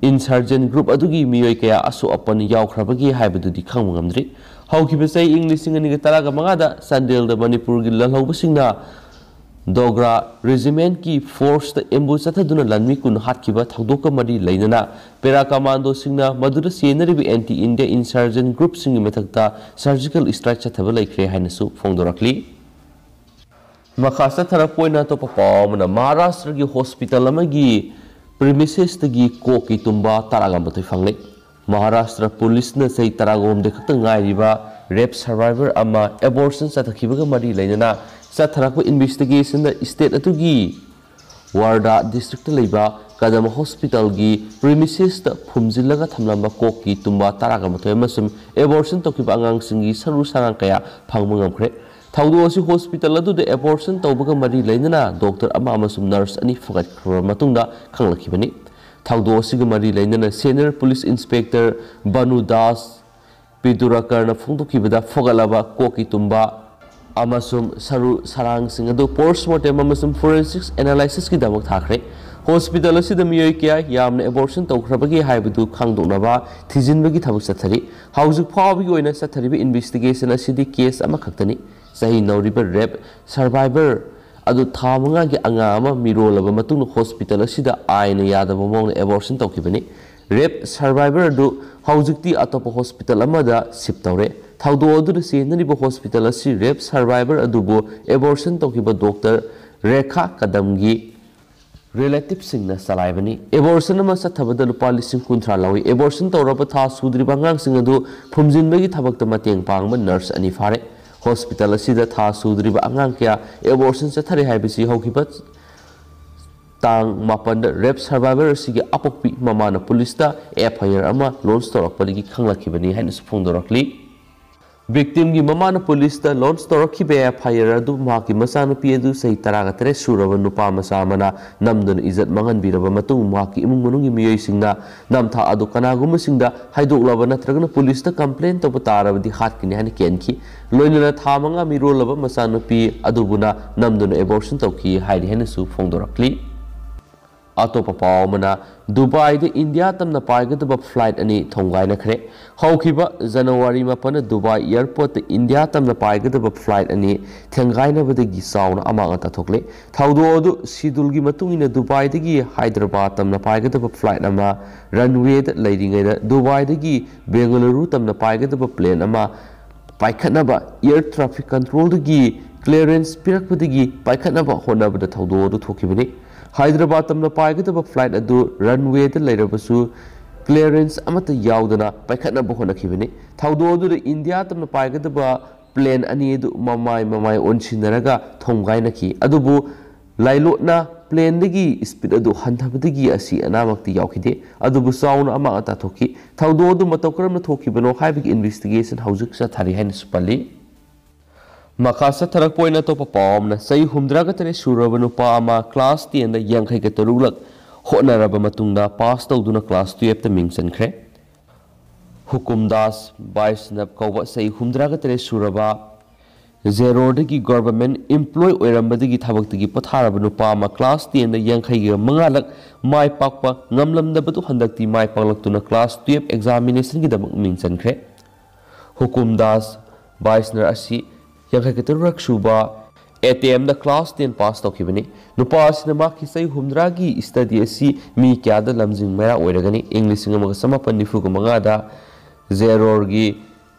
ꯏꯟꯁꯔꯖꯦꯟ ꯒ꯭ꯔꯨꯞ ꯑꯗꯨꯒꯤ ꯃꯤꯑꯣꯏ ꯀꯌꯥ ꯑꯁꯣꯛ ꯑꯄꯟ ꯌꯥꯎꯈ꯭ꯔꯕꯒꯦ ꯍꯥꯏꯕꯗꯨꯗꯤ ꯈꯪꯕ ꯉꯝꯗ꯭ꯔꯤ꯫ ꯍꯧꯈꯤꯕ ꯆꯍꯤ ꯏꯪ ꯂꯤꯁꯤꯡ ꯑꯅꯤꯒ ꯇꯔꯥꯒ ꯃꯉꯥꯗ ꯆꯥꯟꯗꯦꯜꯗ ꯃꯅꯤꯄꯨꯔꯒꯤ ꯂꯥꯜꯍꯧꯕꯁꯤꯡꯅ ꯗꯣꯒ꯭ꯔꯥ ꯔꯦꯖꯤꯃꯦꯟꯠꯀꯤ ꯐꯣꯔꯁꯇ ꯑꯦꯝꯕꯨꯁ ꯆꯠꯊꯗꯨꯅ ꯂꯥꯟꯃꯤ ꯀꯨꯟ ꯍꯥꯠꯈꯤꯕ ꯊꯧꯗꯣꯛꯀ ꯃꯔꯤ ꯂꯩꯅꯅ ꯄꯦꯔꯥ ꯀꯃꯥꯟꯗꯣꯁꯤꯡꯅ ꯃꯗꯨꯗ ꯆꯦꯟꯅꯔꯤꯕ ꯑꯦꯟꯇꯤ ꯏꯟꯗꯤꯌꯥ ꯏꯟꯁꯔꯖꯦꯟ ꯒ꯭ꯔꯨꯞꯁꯤꯡꯒꯤ ꯃꯊꯛꯇ ꯁꯔꯖꯤꯀꯦꯜ ꯁ꯭ꯇ꯭ꯔꯥꯏꯛ ꯆꯠꯊꯕ ꯂꯩꯈ꯭ꯔꯦ ꯍꯥꯏꯅꯁꯨ ꯐꯣꯡꯗꯣꯔꯛꯂꯤ꯫ ꯃꯈꯥ ꯆꯠꯊꯔꯛꯄ ꯑꯣꯏꯅ ꯑꯇꯣꯞꯄ ꯄꯥꯎ ꯑꯃꯅ, ꯃꯍꯥꯔꯥꯁꯇ꯭ꯔꯒꯤ ꯍꯣꯁꯄꯤꯇꯥꯜ ꯑꯃꯒꯤ ꯄ꯭ꯔꯤꯃꯤꯁꯦꯁꯇꯒꯤ ꯀꯣꯛꯀꯤ ꯇꯨꯝꯕ ꯇꯔꯥꯒ ꯃꯥꯊꯣꯏ ꯐꯪꯂꯦ꯫ ꯃꯍꯥꯔꯥꯁꯇ꯭ꯔ ꯄꯨꯂꯤꯁꯅ ꯆꯍꯤ ꯇꯔꯥꯍꯨꯝꯗꯣꯏ ꯈꯛꯇ ꯉꯥꯏꯔꯤꯕ ꯔꯦꯞ ꯁꯔꯚꯥꯏꯚꯔ ꯑꯃ ꯑꯦꯕꯣꯔꯁꯟ ꯆꯠꯊꯈꯤꯕꯒ ꯃꯔꯤ ꯂꯩꯅꯅ ꯆꯠꯊꯔꯛꯄ ꯏꯟꯚꯦꯁꯇꯤꯒꯦꯁꯟꯗ ꯁ꯭ꯇꯦꯠ ꯑꯗꯨꯒꯤ ꯋꯥꯔꯗꯥ ꯗꯤꯁꯇ꯭ꯔꯤꯛꯇ ꯂꯩꯕ ꯀꯗꯝ ꯍꯣꯁꯄꯤꯇꯥꯜꯒꯤ ꯄ꯭ꯔꯤꯃꯤꯁꯦꯁꯇ ꯐꯨꯝꯖꯤꯜꯂꯒ ꯊꯝꯂꯝꯕ ꯀꯣꯛꯀꯤ ꯇꯨꯝꯕꯥ ꯇꯔꯥꯒ ꯃꯥꯊꯣꯏ ꯑꯃꯁꯨꯡ ꯑꯦꯕꯣꯔꯁꯟ ꯇꯧꯈꯤꯕ ꯑꯉꯥꯡꯁꯤꯡꯒꯤ ꯁꯔꯨ ꯁꯔꯥꯡ ꯀꯌꯥ ꯐꯪꯕ ꯉꯝꯈ꯭ꯔꯦ꯫ ꯊꯧꯗꯣꯛ ꯑꯁꯤ ꯍꯣꯁꯄꯤꯇꯥꯜ ꯑꯗꯨꯗ ꯑꯦꯕꯣꯔꯁꯟ ꯇꯧꯕꯒ ꯃꯔꯤ ꯂꯩꯅꯅ ꯗꯣꯛꯇꯔ ꯑꯃ ꯑꯃꯁꯨꯡ ꯅꯔꯁ ꯑꯅꯤ ꯐꯒꯠꯈ꯭ꯔꯕ ꯃꯇꯨꯡꯗ ꯈꯪꯂꯛꯈꯤꯕꯅꯤ꯫ ꯊꯧꯗꯣꯛ ꯑꯁꯤꯒ ꯃꯔꯤ ꯂꯩꯅꯅ ꯁꯦꯅꯤꯌꯔ ꯄꯨꯂꯤꯁ ꯏꯟꯁꯄꯦꯛꯇꯔ ꯕꯅꯨ ꯗꯥꯁ ꯄꯤꯗꯨꯔꯀꯔꯅ ꯐꯣꯡꯗꯣꯛꯈꯤꯕꯗ, ꯐꯒꯠꯂꯕ ꯀꯣꯛꯀꯤ ꯇꯨꯝꯕꯥ ꯑꯃꯁꯨꯡ ꯁꯔꯨ ꯁꯔꯥꯡꯁꯤꯡ ꯑꯗꯨ ꯄꯣꯁꯃꯣꯔꯇꯦꯝ ꯑꯃꯁꯨꯡ ꯐꯣꯔꯦꯟꯁꯤꯛꯁ ꯑꯦꯅꯥꯂꯥꯏꯁꯤꯁꯀꯤꯗꯃꯛ ꯊꯥꯈ꯭ꯔꯦ꯫ ꯍꯣꯁꯄꯤꯇꯥꯜ ꯑꯁꯤꯗ ꯃꯤꯑꯣꯏ ꯀꯌꯥ ꯌꯥꯝꯅ ꯑꯦꯕꯣꯔꯁꯟ ꯇꯧꯈ꯭ꯔꯕꯒꯦ ꯍꯥꯏꯕꯗꯨ ꯈꯪꯗꯣꯛꯅꯕ ꯊꯤꯖꯤꯟꯕꯒꯤ ꯊꯕꯛ ꯆꯠꯊꯔꯤ꯫ ꯍꯧꯖꯤꯛ ꯐꯥꯎꯕꯒꯤ ꯑꯣꯏꯅ ꯆꯠꯊꯔꯤꯕ ꯏꯟꯚꯦꯁꯇꯤꯒꯦꯁꯟ ꯑꯁꯤꯗꯤ ꯀꯦꯁ ꯑꯃꯈꯛꯇꯅꯤ꯫ ꯆꯍꯤ ꯅꯧꯔꯤꯕ ꯔꯦꯞ ꯁꯔꯚꯥꯏꯚꯔ ꯑꯗꯨ ꯊꯥ ꯃꯉꯥꯒꯤ ꯑꯉꯥꯡ ꯑꯃ ꯃꯤꯔꯣꯜꯂꯕ ꯃꯇꯨꯡꯗ ꯍꯣꯁꯄꯤꯇꯥꯜ ꯑꯁꯤꯗ ꯑꯥꯏꯟꯅ ꯌꯥꯗꯕ ꯃꯑꯣꯡꯗ ꯑꯦꯕꯣꯔꯁꯟ ꯇꯧꯈꯤꯕꯅꯤ꯫ ꯔꯦꯞ ꯁꯔꯚꯥꯏꯚꯔ ꯑꯗꯨ ꯍꯧꯖꯤꯛꯇꯤ ꯑꯇꯣꯞꯄ ꯍꯣꯁꯄꯤꯇꯥꯜ ꯑꯃꯗ ꯁꯤꯞ ꯇꯧꯔꯦ꯫ ꯊꯧꯗꯣꯛ ꯑꯗꯨꯗ ꯆꯦꯟꯅꯔꯤꯕ ꯍꯣꯁꯄꯤꯇꯥꯜ ꯑꯁꯤ ꯔꯦꯞ ꯁꯔꯚꯥꯏꯚꯔ ꯑꯗꯨꯕꯨ ꯑꯦꯕꯣꯔꯁꯟ ꯇꯧꯈꯤꯕ ꯗꯣꯛꯇꯔ ꯔꯦꯈꯥ ꯀꯗꯝꯒꯤ ꯔꯤꯂꯦꯇꯤꯚꯁꯤꯡꯅ ꯆꯂꯥꯏꯕꯅꯤ꯫ ꯑꯦꯕꯣꯔꯁꯟ ꯑꯃ ꯆꯠꯊꯕꯗ ꯂꯨꯄꯥ ꯂꯤꯁꯤꯡ ꯀꯨꯟꯊ꯭ꯔꯥ ꯂꯧꯏ꯫ ꯑꯦꯕꯣꯔꯁꯟ ꯇꯧꯔꯕ ꯊꯥ ꯁꯨꯗ꯭ꯔꯤꯕ ꯑꯉꯥꯡꯁꯤꯡ ꯑꯗꯨ ꯐꯨꯝꯖꯤꯟꯕꯒꯤ ꯊꯕꯛꯇ ꯃꯇꯦꯡ ꯄꯥꯡꯕ ꯅꯔꯁ ꯑꯅꯤ ꯐꯥꯔꯦ꯫ ꯍꯣꯁꯄꯤꯇꯥꯜ ꯑꯁꯤꯗ ꯊꯥ ꯁꯨꯗ꯭ꯔꯤꯕ ꯑꯉꯥꯡ ꯀꯌꯥ ꯑꯦꯕꯣꯔꯁꯟ ꯆꯠꯊꯔꯦ ꯍꯥꯏꯕꯁꯤ ꯍꯧꯈꯤꯕ ꯇꯥꯡ ꯃꯥꯄꯟꯗ ꯔꯦꯞ ꯁꯔꯚꯥꯏꯚꯔ ꯑꯁꯤꯒꯤ ꯑꯄꯣꯛꯄꯤ ꯃꯃꯥꯅ ꯄꯨꯂꯤꯁꯇ ꯑꯦꯐ ꯑꯥꯏ ꯑꯥꯔ ꯑꯃ ꯂꯣꯟꯁ ꯇꯧꯔꯛꯄꯗꯒꯤ ꯈꯪꯂꯛꯈꯤꯕꯅꯤ ꯍꯥꯏꯅꯁꯨ ꯐꯣꯡꯗꯣꯔꯛꯂꯤ꯫ ꯚꯤꯛꯇꯤꯝꯒꯤ ꯃꯃꯥꯅ ꯄꯨꯂꯤꯁꯇ ꯂꯣꯟꯁ ꯇꯧꯔꯛꯈꯤꯕ ꯑꯦꯐ ꯑꯥꯏ ꯑꯥꯔ ꯑꯗꯨ ꯃꯍꯥꯛꯀꯤ ꯃꯆꯥꯅꯨꯄꯤ ꯑꯗꯨ ꯆꯍꯤ ꯇꯔꯥꯒ ꯇꯔꯦꯠ ꯁꯨꯔꯕ ꯅꯨꯄꯥ ꯃꯆꯥ ꯑꯃꯅ ꯅꯝꯗꯨꯅ ꯏꯖꯠ ꯃꯥꯡꯍꯟꯕꯤꯔꯕ ꯃꯇꯨꯡ ꯃꯍꯥꯛꯀꯤ ꯏꯃꯨꯡ ꯃꯅꯨꯡꯒꯤ ꯃꯤꯑꯣꯏꯁꯤꯡꯅ ꯅꯝꯊꯥꯛ ꯑꯗꯨ ꯀꯅꯥꯒꯨꯝꯕꯁꯤꯡꯗ ꯍꯥꯏꯗꯣꯛꯂꯕ ꯅꯠꯇ꯭ꯔꯒꯅ ꯄꯨꯂꯤꯁꯇ ꯀꯝꯄ꯭ꯂꯦꯟ ꯇꯧꯕ ꯇꯥꯔꯕꯗꯤ ꯍꯥꯠꯀꯅꯤ ꯍꯥꯏꯅ ꯀꯤꯍꯟꯈꯤ꯫ ꯂꯣꯏꯅꯅ ꯊꯥ ꯃꯉꯥ ꯃꯤꯔꯣꯜꯂꯕ ꯃꯆꯥꯅꯨꯄꯤ ꯑꯗꯨꯕꯨꯅ ꯅꯝꯗꯨꯅ ꯑꯦꯕꯣꯔꯁꯟ ꯇꯧꯈꯤ ꯍꯥꯏꯔꯤ ꯍꯥꯏꯅꯁꯨ ꯐꯣꯡꯗꯣꯔꯛꯂꯤ꯫ ꯑꯇꯣꯞꯄ ꯄꯥꯎ ꯑꯃꯅ, ꯗꯨꯕꯥꯏꯗ ꯏꯟꯗꯤꯌꯥ ꯇꯝꯅ ꯄꯥꯏꯒꯗꯕ ꯐ꯭ꯂꯥꯏꯠ ꯑꯅꯤ ꯊꯣꯡꯒꯥꯏꯅꯈ꯭ꯔꯦ꯫ ꯍꯧꯈꯤꯕ ꯖꯅꯋꯥꯔꯤ ꯃꯥꯄꯟꯗ ꯗꯨꯕꯥꯏ ꯑꯦꯌꯔꯄꯣꯔꯠꯇ ꯏꯟꯗꯤꯌꯥ ꯇꯝꯅ ꯄꯥꯏꯒꯗꯕ ꯐ꯭ꯂꯥꯏꯠ ꯑꯅꯤ ꯊꯦꯡꯒꯥꯏꯅꯕꯗꯒꯤ ꯆꯥꯎꯅ ꯑꯃꯥꯡ ꯑꯇꯥ ꯊꯣꯛꯂꯦ꯫ ꯊꯧꯗꯣꯛ ꯑꯗꯨ ꯁꯤꯗꯨꯜꯒꯤ ꯃꯇꯨꯡ ꯏꯟꯅ ꯗꯨꯕꯥꯏꯗꯒꯤ ꯍꯥꯏꯗ꯭ꯔꯕꯥꯗ ꯇꯝꯅ ꯄꯥꯏꯒꯗꯕ ꯐ꯭ꯂꯥꯏꯠ ꯑꯃ ꯔꯟꯋꯦꯗ ꯂꯩꯔꯤꯉꯩꯗ ꯗꯨꯕꯥꯏꯗꯒꯤ ꯕꯦꯡꯒꯂꯨꯔꯨ ꯇꯝꯅ ꯄꯥꯏꯒꯗꯕ ꯄ꯭ꯂꯦꯟ ꯑꯃ ꯄꯥꯏꯈꯠꯅꯕ ꯑꯦꯌꯔ ꯇ꯭ꯔꯥꯐꯤꯛ ꯀꯟꯇ꯭ꯔꯣꯜꯗꯒꯤ ꯀ꯭ꯂꯤꯌꯔꯦꯟꯁ ꯄꯤꯔꯛꯄꯗꯒꯤ ꯄꯥꯏꯈꯠꯅꯕ ꯍꯣꯠꯅꯕꯗ ꯊꯧꯗꯣꯛ ꯑꯗꯨ ꯊꯣꯛꯈꯤꯕꯅꯤ꯫ ꯍꯥꯏꯗ꯭ꯔꯕꯥꯗ ꯇꯝꯅ ꯄꯥꯏꯒꯗꯕ ꯐ꯭ꯂꯥꯏꯠ ꯑꯗꯨ ꯔꯟꯋꯦꯗ ꯂꯩꯔꯕꯁꯨ ꯀ꯭ꯂꯤꯌꯔꯦꯟꯁ ꯑꯃꯠꯇ ꯌꯥꯎꯗꯅ ꯄꯥꯏꯈꯠꯅꯕ ꯍꯣꯠꯅꯈꯤꯕꯅꯤ꯫ ꯊꯧꯗꯣꯛ ꯑꯗꯨꯗ ꯏꯟꯗꯤꯌꯥ ꯇꯝꯅ ꯄꯥꯏꯒꯗꯕ ꯄ꯭ꯂꯦꯟ ꯑꯅꯤ ꯑꯗꯨ ꯃꯃꯥꯏ ꯃꯃꯥꯏ ꯑꯣꯟꯁꯤꯟꯅꯔꯒ ꯊꯣꯝꯒꯥꯏꯅꯈꯤ꯫ ꯑꯗꯨꯕꯨ ꯂꯥꯏꯂꯣꯠꯅ ꯄ꯭ꯂꯦꯟꯗꯒꯤ ꯁ꯭ꯄꯤꯗ ꯑꯗꯨ ꯍꯟꯊꯕꯗꯒꯤ ꯑꯁꯤ ꯑꯅꯥꯃꯛꯇꯤ ꯌꯥꯎꯈꯤꯗꯦ꯫ ꯑꯗꯨꯕꯨ ꯆꯥꯎꯅ ꯑꯃꯥꯡ ꯑꯇꯥ ꯊꯣꯛꯈꯤ꯫ ꯊꯧꯗꯣꯛ ꯑꯗꯨ ꯃꯇꯧ ꯀꯔꯝꯅ ꯊꯣꯛꯈꯤꯕꯅꯣ ꯍꯥꯏꯕꯒꯤ ꯏꯟꯚꯦꯁꯇꯤꯒꯦꯁꯟ ꯍꯧꯖꯤꯛ ꯆꯠꯊꯔꯤ ꯍꯥꯏꯅꯁꯨ ꯄꯜꯂꯤ꯫ ꯃꯈꯥ ꯆꯠꯊꯔꯛꯄ ꯑꯣꯏꯅ ꯑꯇꯣꯞꯄ ꯄꯥꯎ ꯑꯃꯅ, ꯆꯍꯤ ꯍꯨꯝꯗ꯭ꯔꯥꯒ ꯇꯔꯦꯠ ꯁꯨꯔꯕ ꯅꯨꯄꯥ ꯑꯃ ꯀ꯭ꯂꯥꯁ ꯇꯦꯟꯗ ꯌꯥꯡꯈꯩꯒ ꯇꯔꯨꯛꯂꯛ ꯍꯣꯠꯅꯔꯕ ꯃꯇꯨꯡꯗ ꯄꯥꯁ ꯇꯧꯗꯨꯅ ꯀ꯭ꯂꯥꯁ ꯇꯨꯌꯦꯜꯞꯇ ꯃꯤꯡ ꯆꯟꯈ꯭ꯔꯦ꯫ ꯍꯨꯀꯨꯝꯗꯥꯁ ꯕꯥꯏꯁꯅꯕ ꯀꯧꯕ ꯆꯍꯤ ꯍꯨꯝꯗ꯭ꯔꯥꯒ ꯇꯔꯦꯠ ꯁꯨꯔꯕ ꯖꯦꯔꯣꯔꯗꯒꯤ ꯒꯣꯚꯔꯟꯃꯦꯟꯠ ꯏꯝꯄ꯭ꯂꯣꯏ ꯑꯣꯏꯔꯝꯕꯗꯒꯤ ꯊꯕꯛꯇꯒꯤ ꯄꯣꯊꯥꯔꯕ ꯅꯨꯄꯥ ꯑꯃ ꯀ꯭ꯂꯥꯁ ꯇꯦꯟꯗ ꯌꯥꯡꯈꯩꯒ ꯃꯉꯥꯂꯛ ꯃꯥꯏ ꯄꯥꯛꯄ ꯉꯝꯂꯝꯗꯕꯗꯨ ꯍꯟꯗꯛꯇꯤ ꯃꯥꯏ ꯄꯥꯛꯂꯛꯇꯨꯅ ꯀ꯭ꯂꯥꯁ ꯇꯨꯌꯦꯜꯞ ꯑꯦꯛꯖꯥꯃꯤꯅꯦꯁꯟꯒꯤꯗꯃꯛ ꯃꯤꯡ ꯆꯟꯈ꯭ꯔꯦ꯫ ꯍꯨꯀꯨꯝꯗꯥꯁ ꯕꯥꯏꯁꯅꯔ ꯑꯁꯤ ꯌꯥꯡꯈꯩꯒ ꯇꯔꯨꯛ ꯁꯨꯕ ꯑꯦꯇꯦꯝꯗ ꯀ꯭ꯂꯥꯁ ꯇꯦꯟ ꯄꯥꯁ ꯇꯧꯈꯤꯕꯅꯤ꯫ ꯅꯨꯄꯥ ꯑꯁꯤꯅ ꯃꯍꯥꯛꯀꯤ ꯆꯍꯤ ꯍꯨꯝꯗ꯭ꯔꯥꯒꯤ ꯁ꯭ꯇꯗꯤ ꯑꯁꯤ ꯃꯤ ꯀꯌꯥꯗ ꯂꯝꯖꯤꯡ ꯃꯩꯔꯥ ꯑꯣꯏꯔꯒꯅꯤ꯫ ꯏꯪ ꯂꯤꯁꯤꯡ ꯑꯃꯒ ꯆꯃꯥꯄꯟ ꯅꯤꯐꯨꯒ ꯃꯉꯥꯗ ꯖꯦꯔꯣꯔꯒꯤ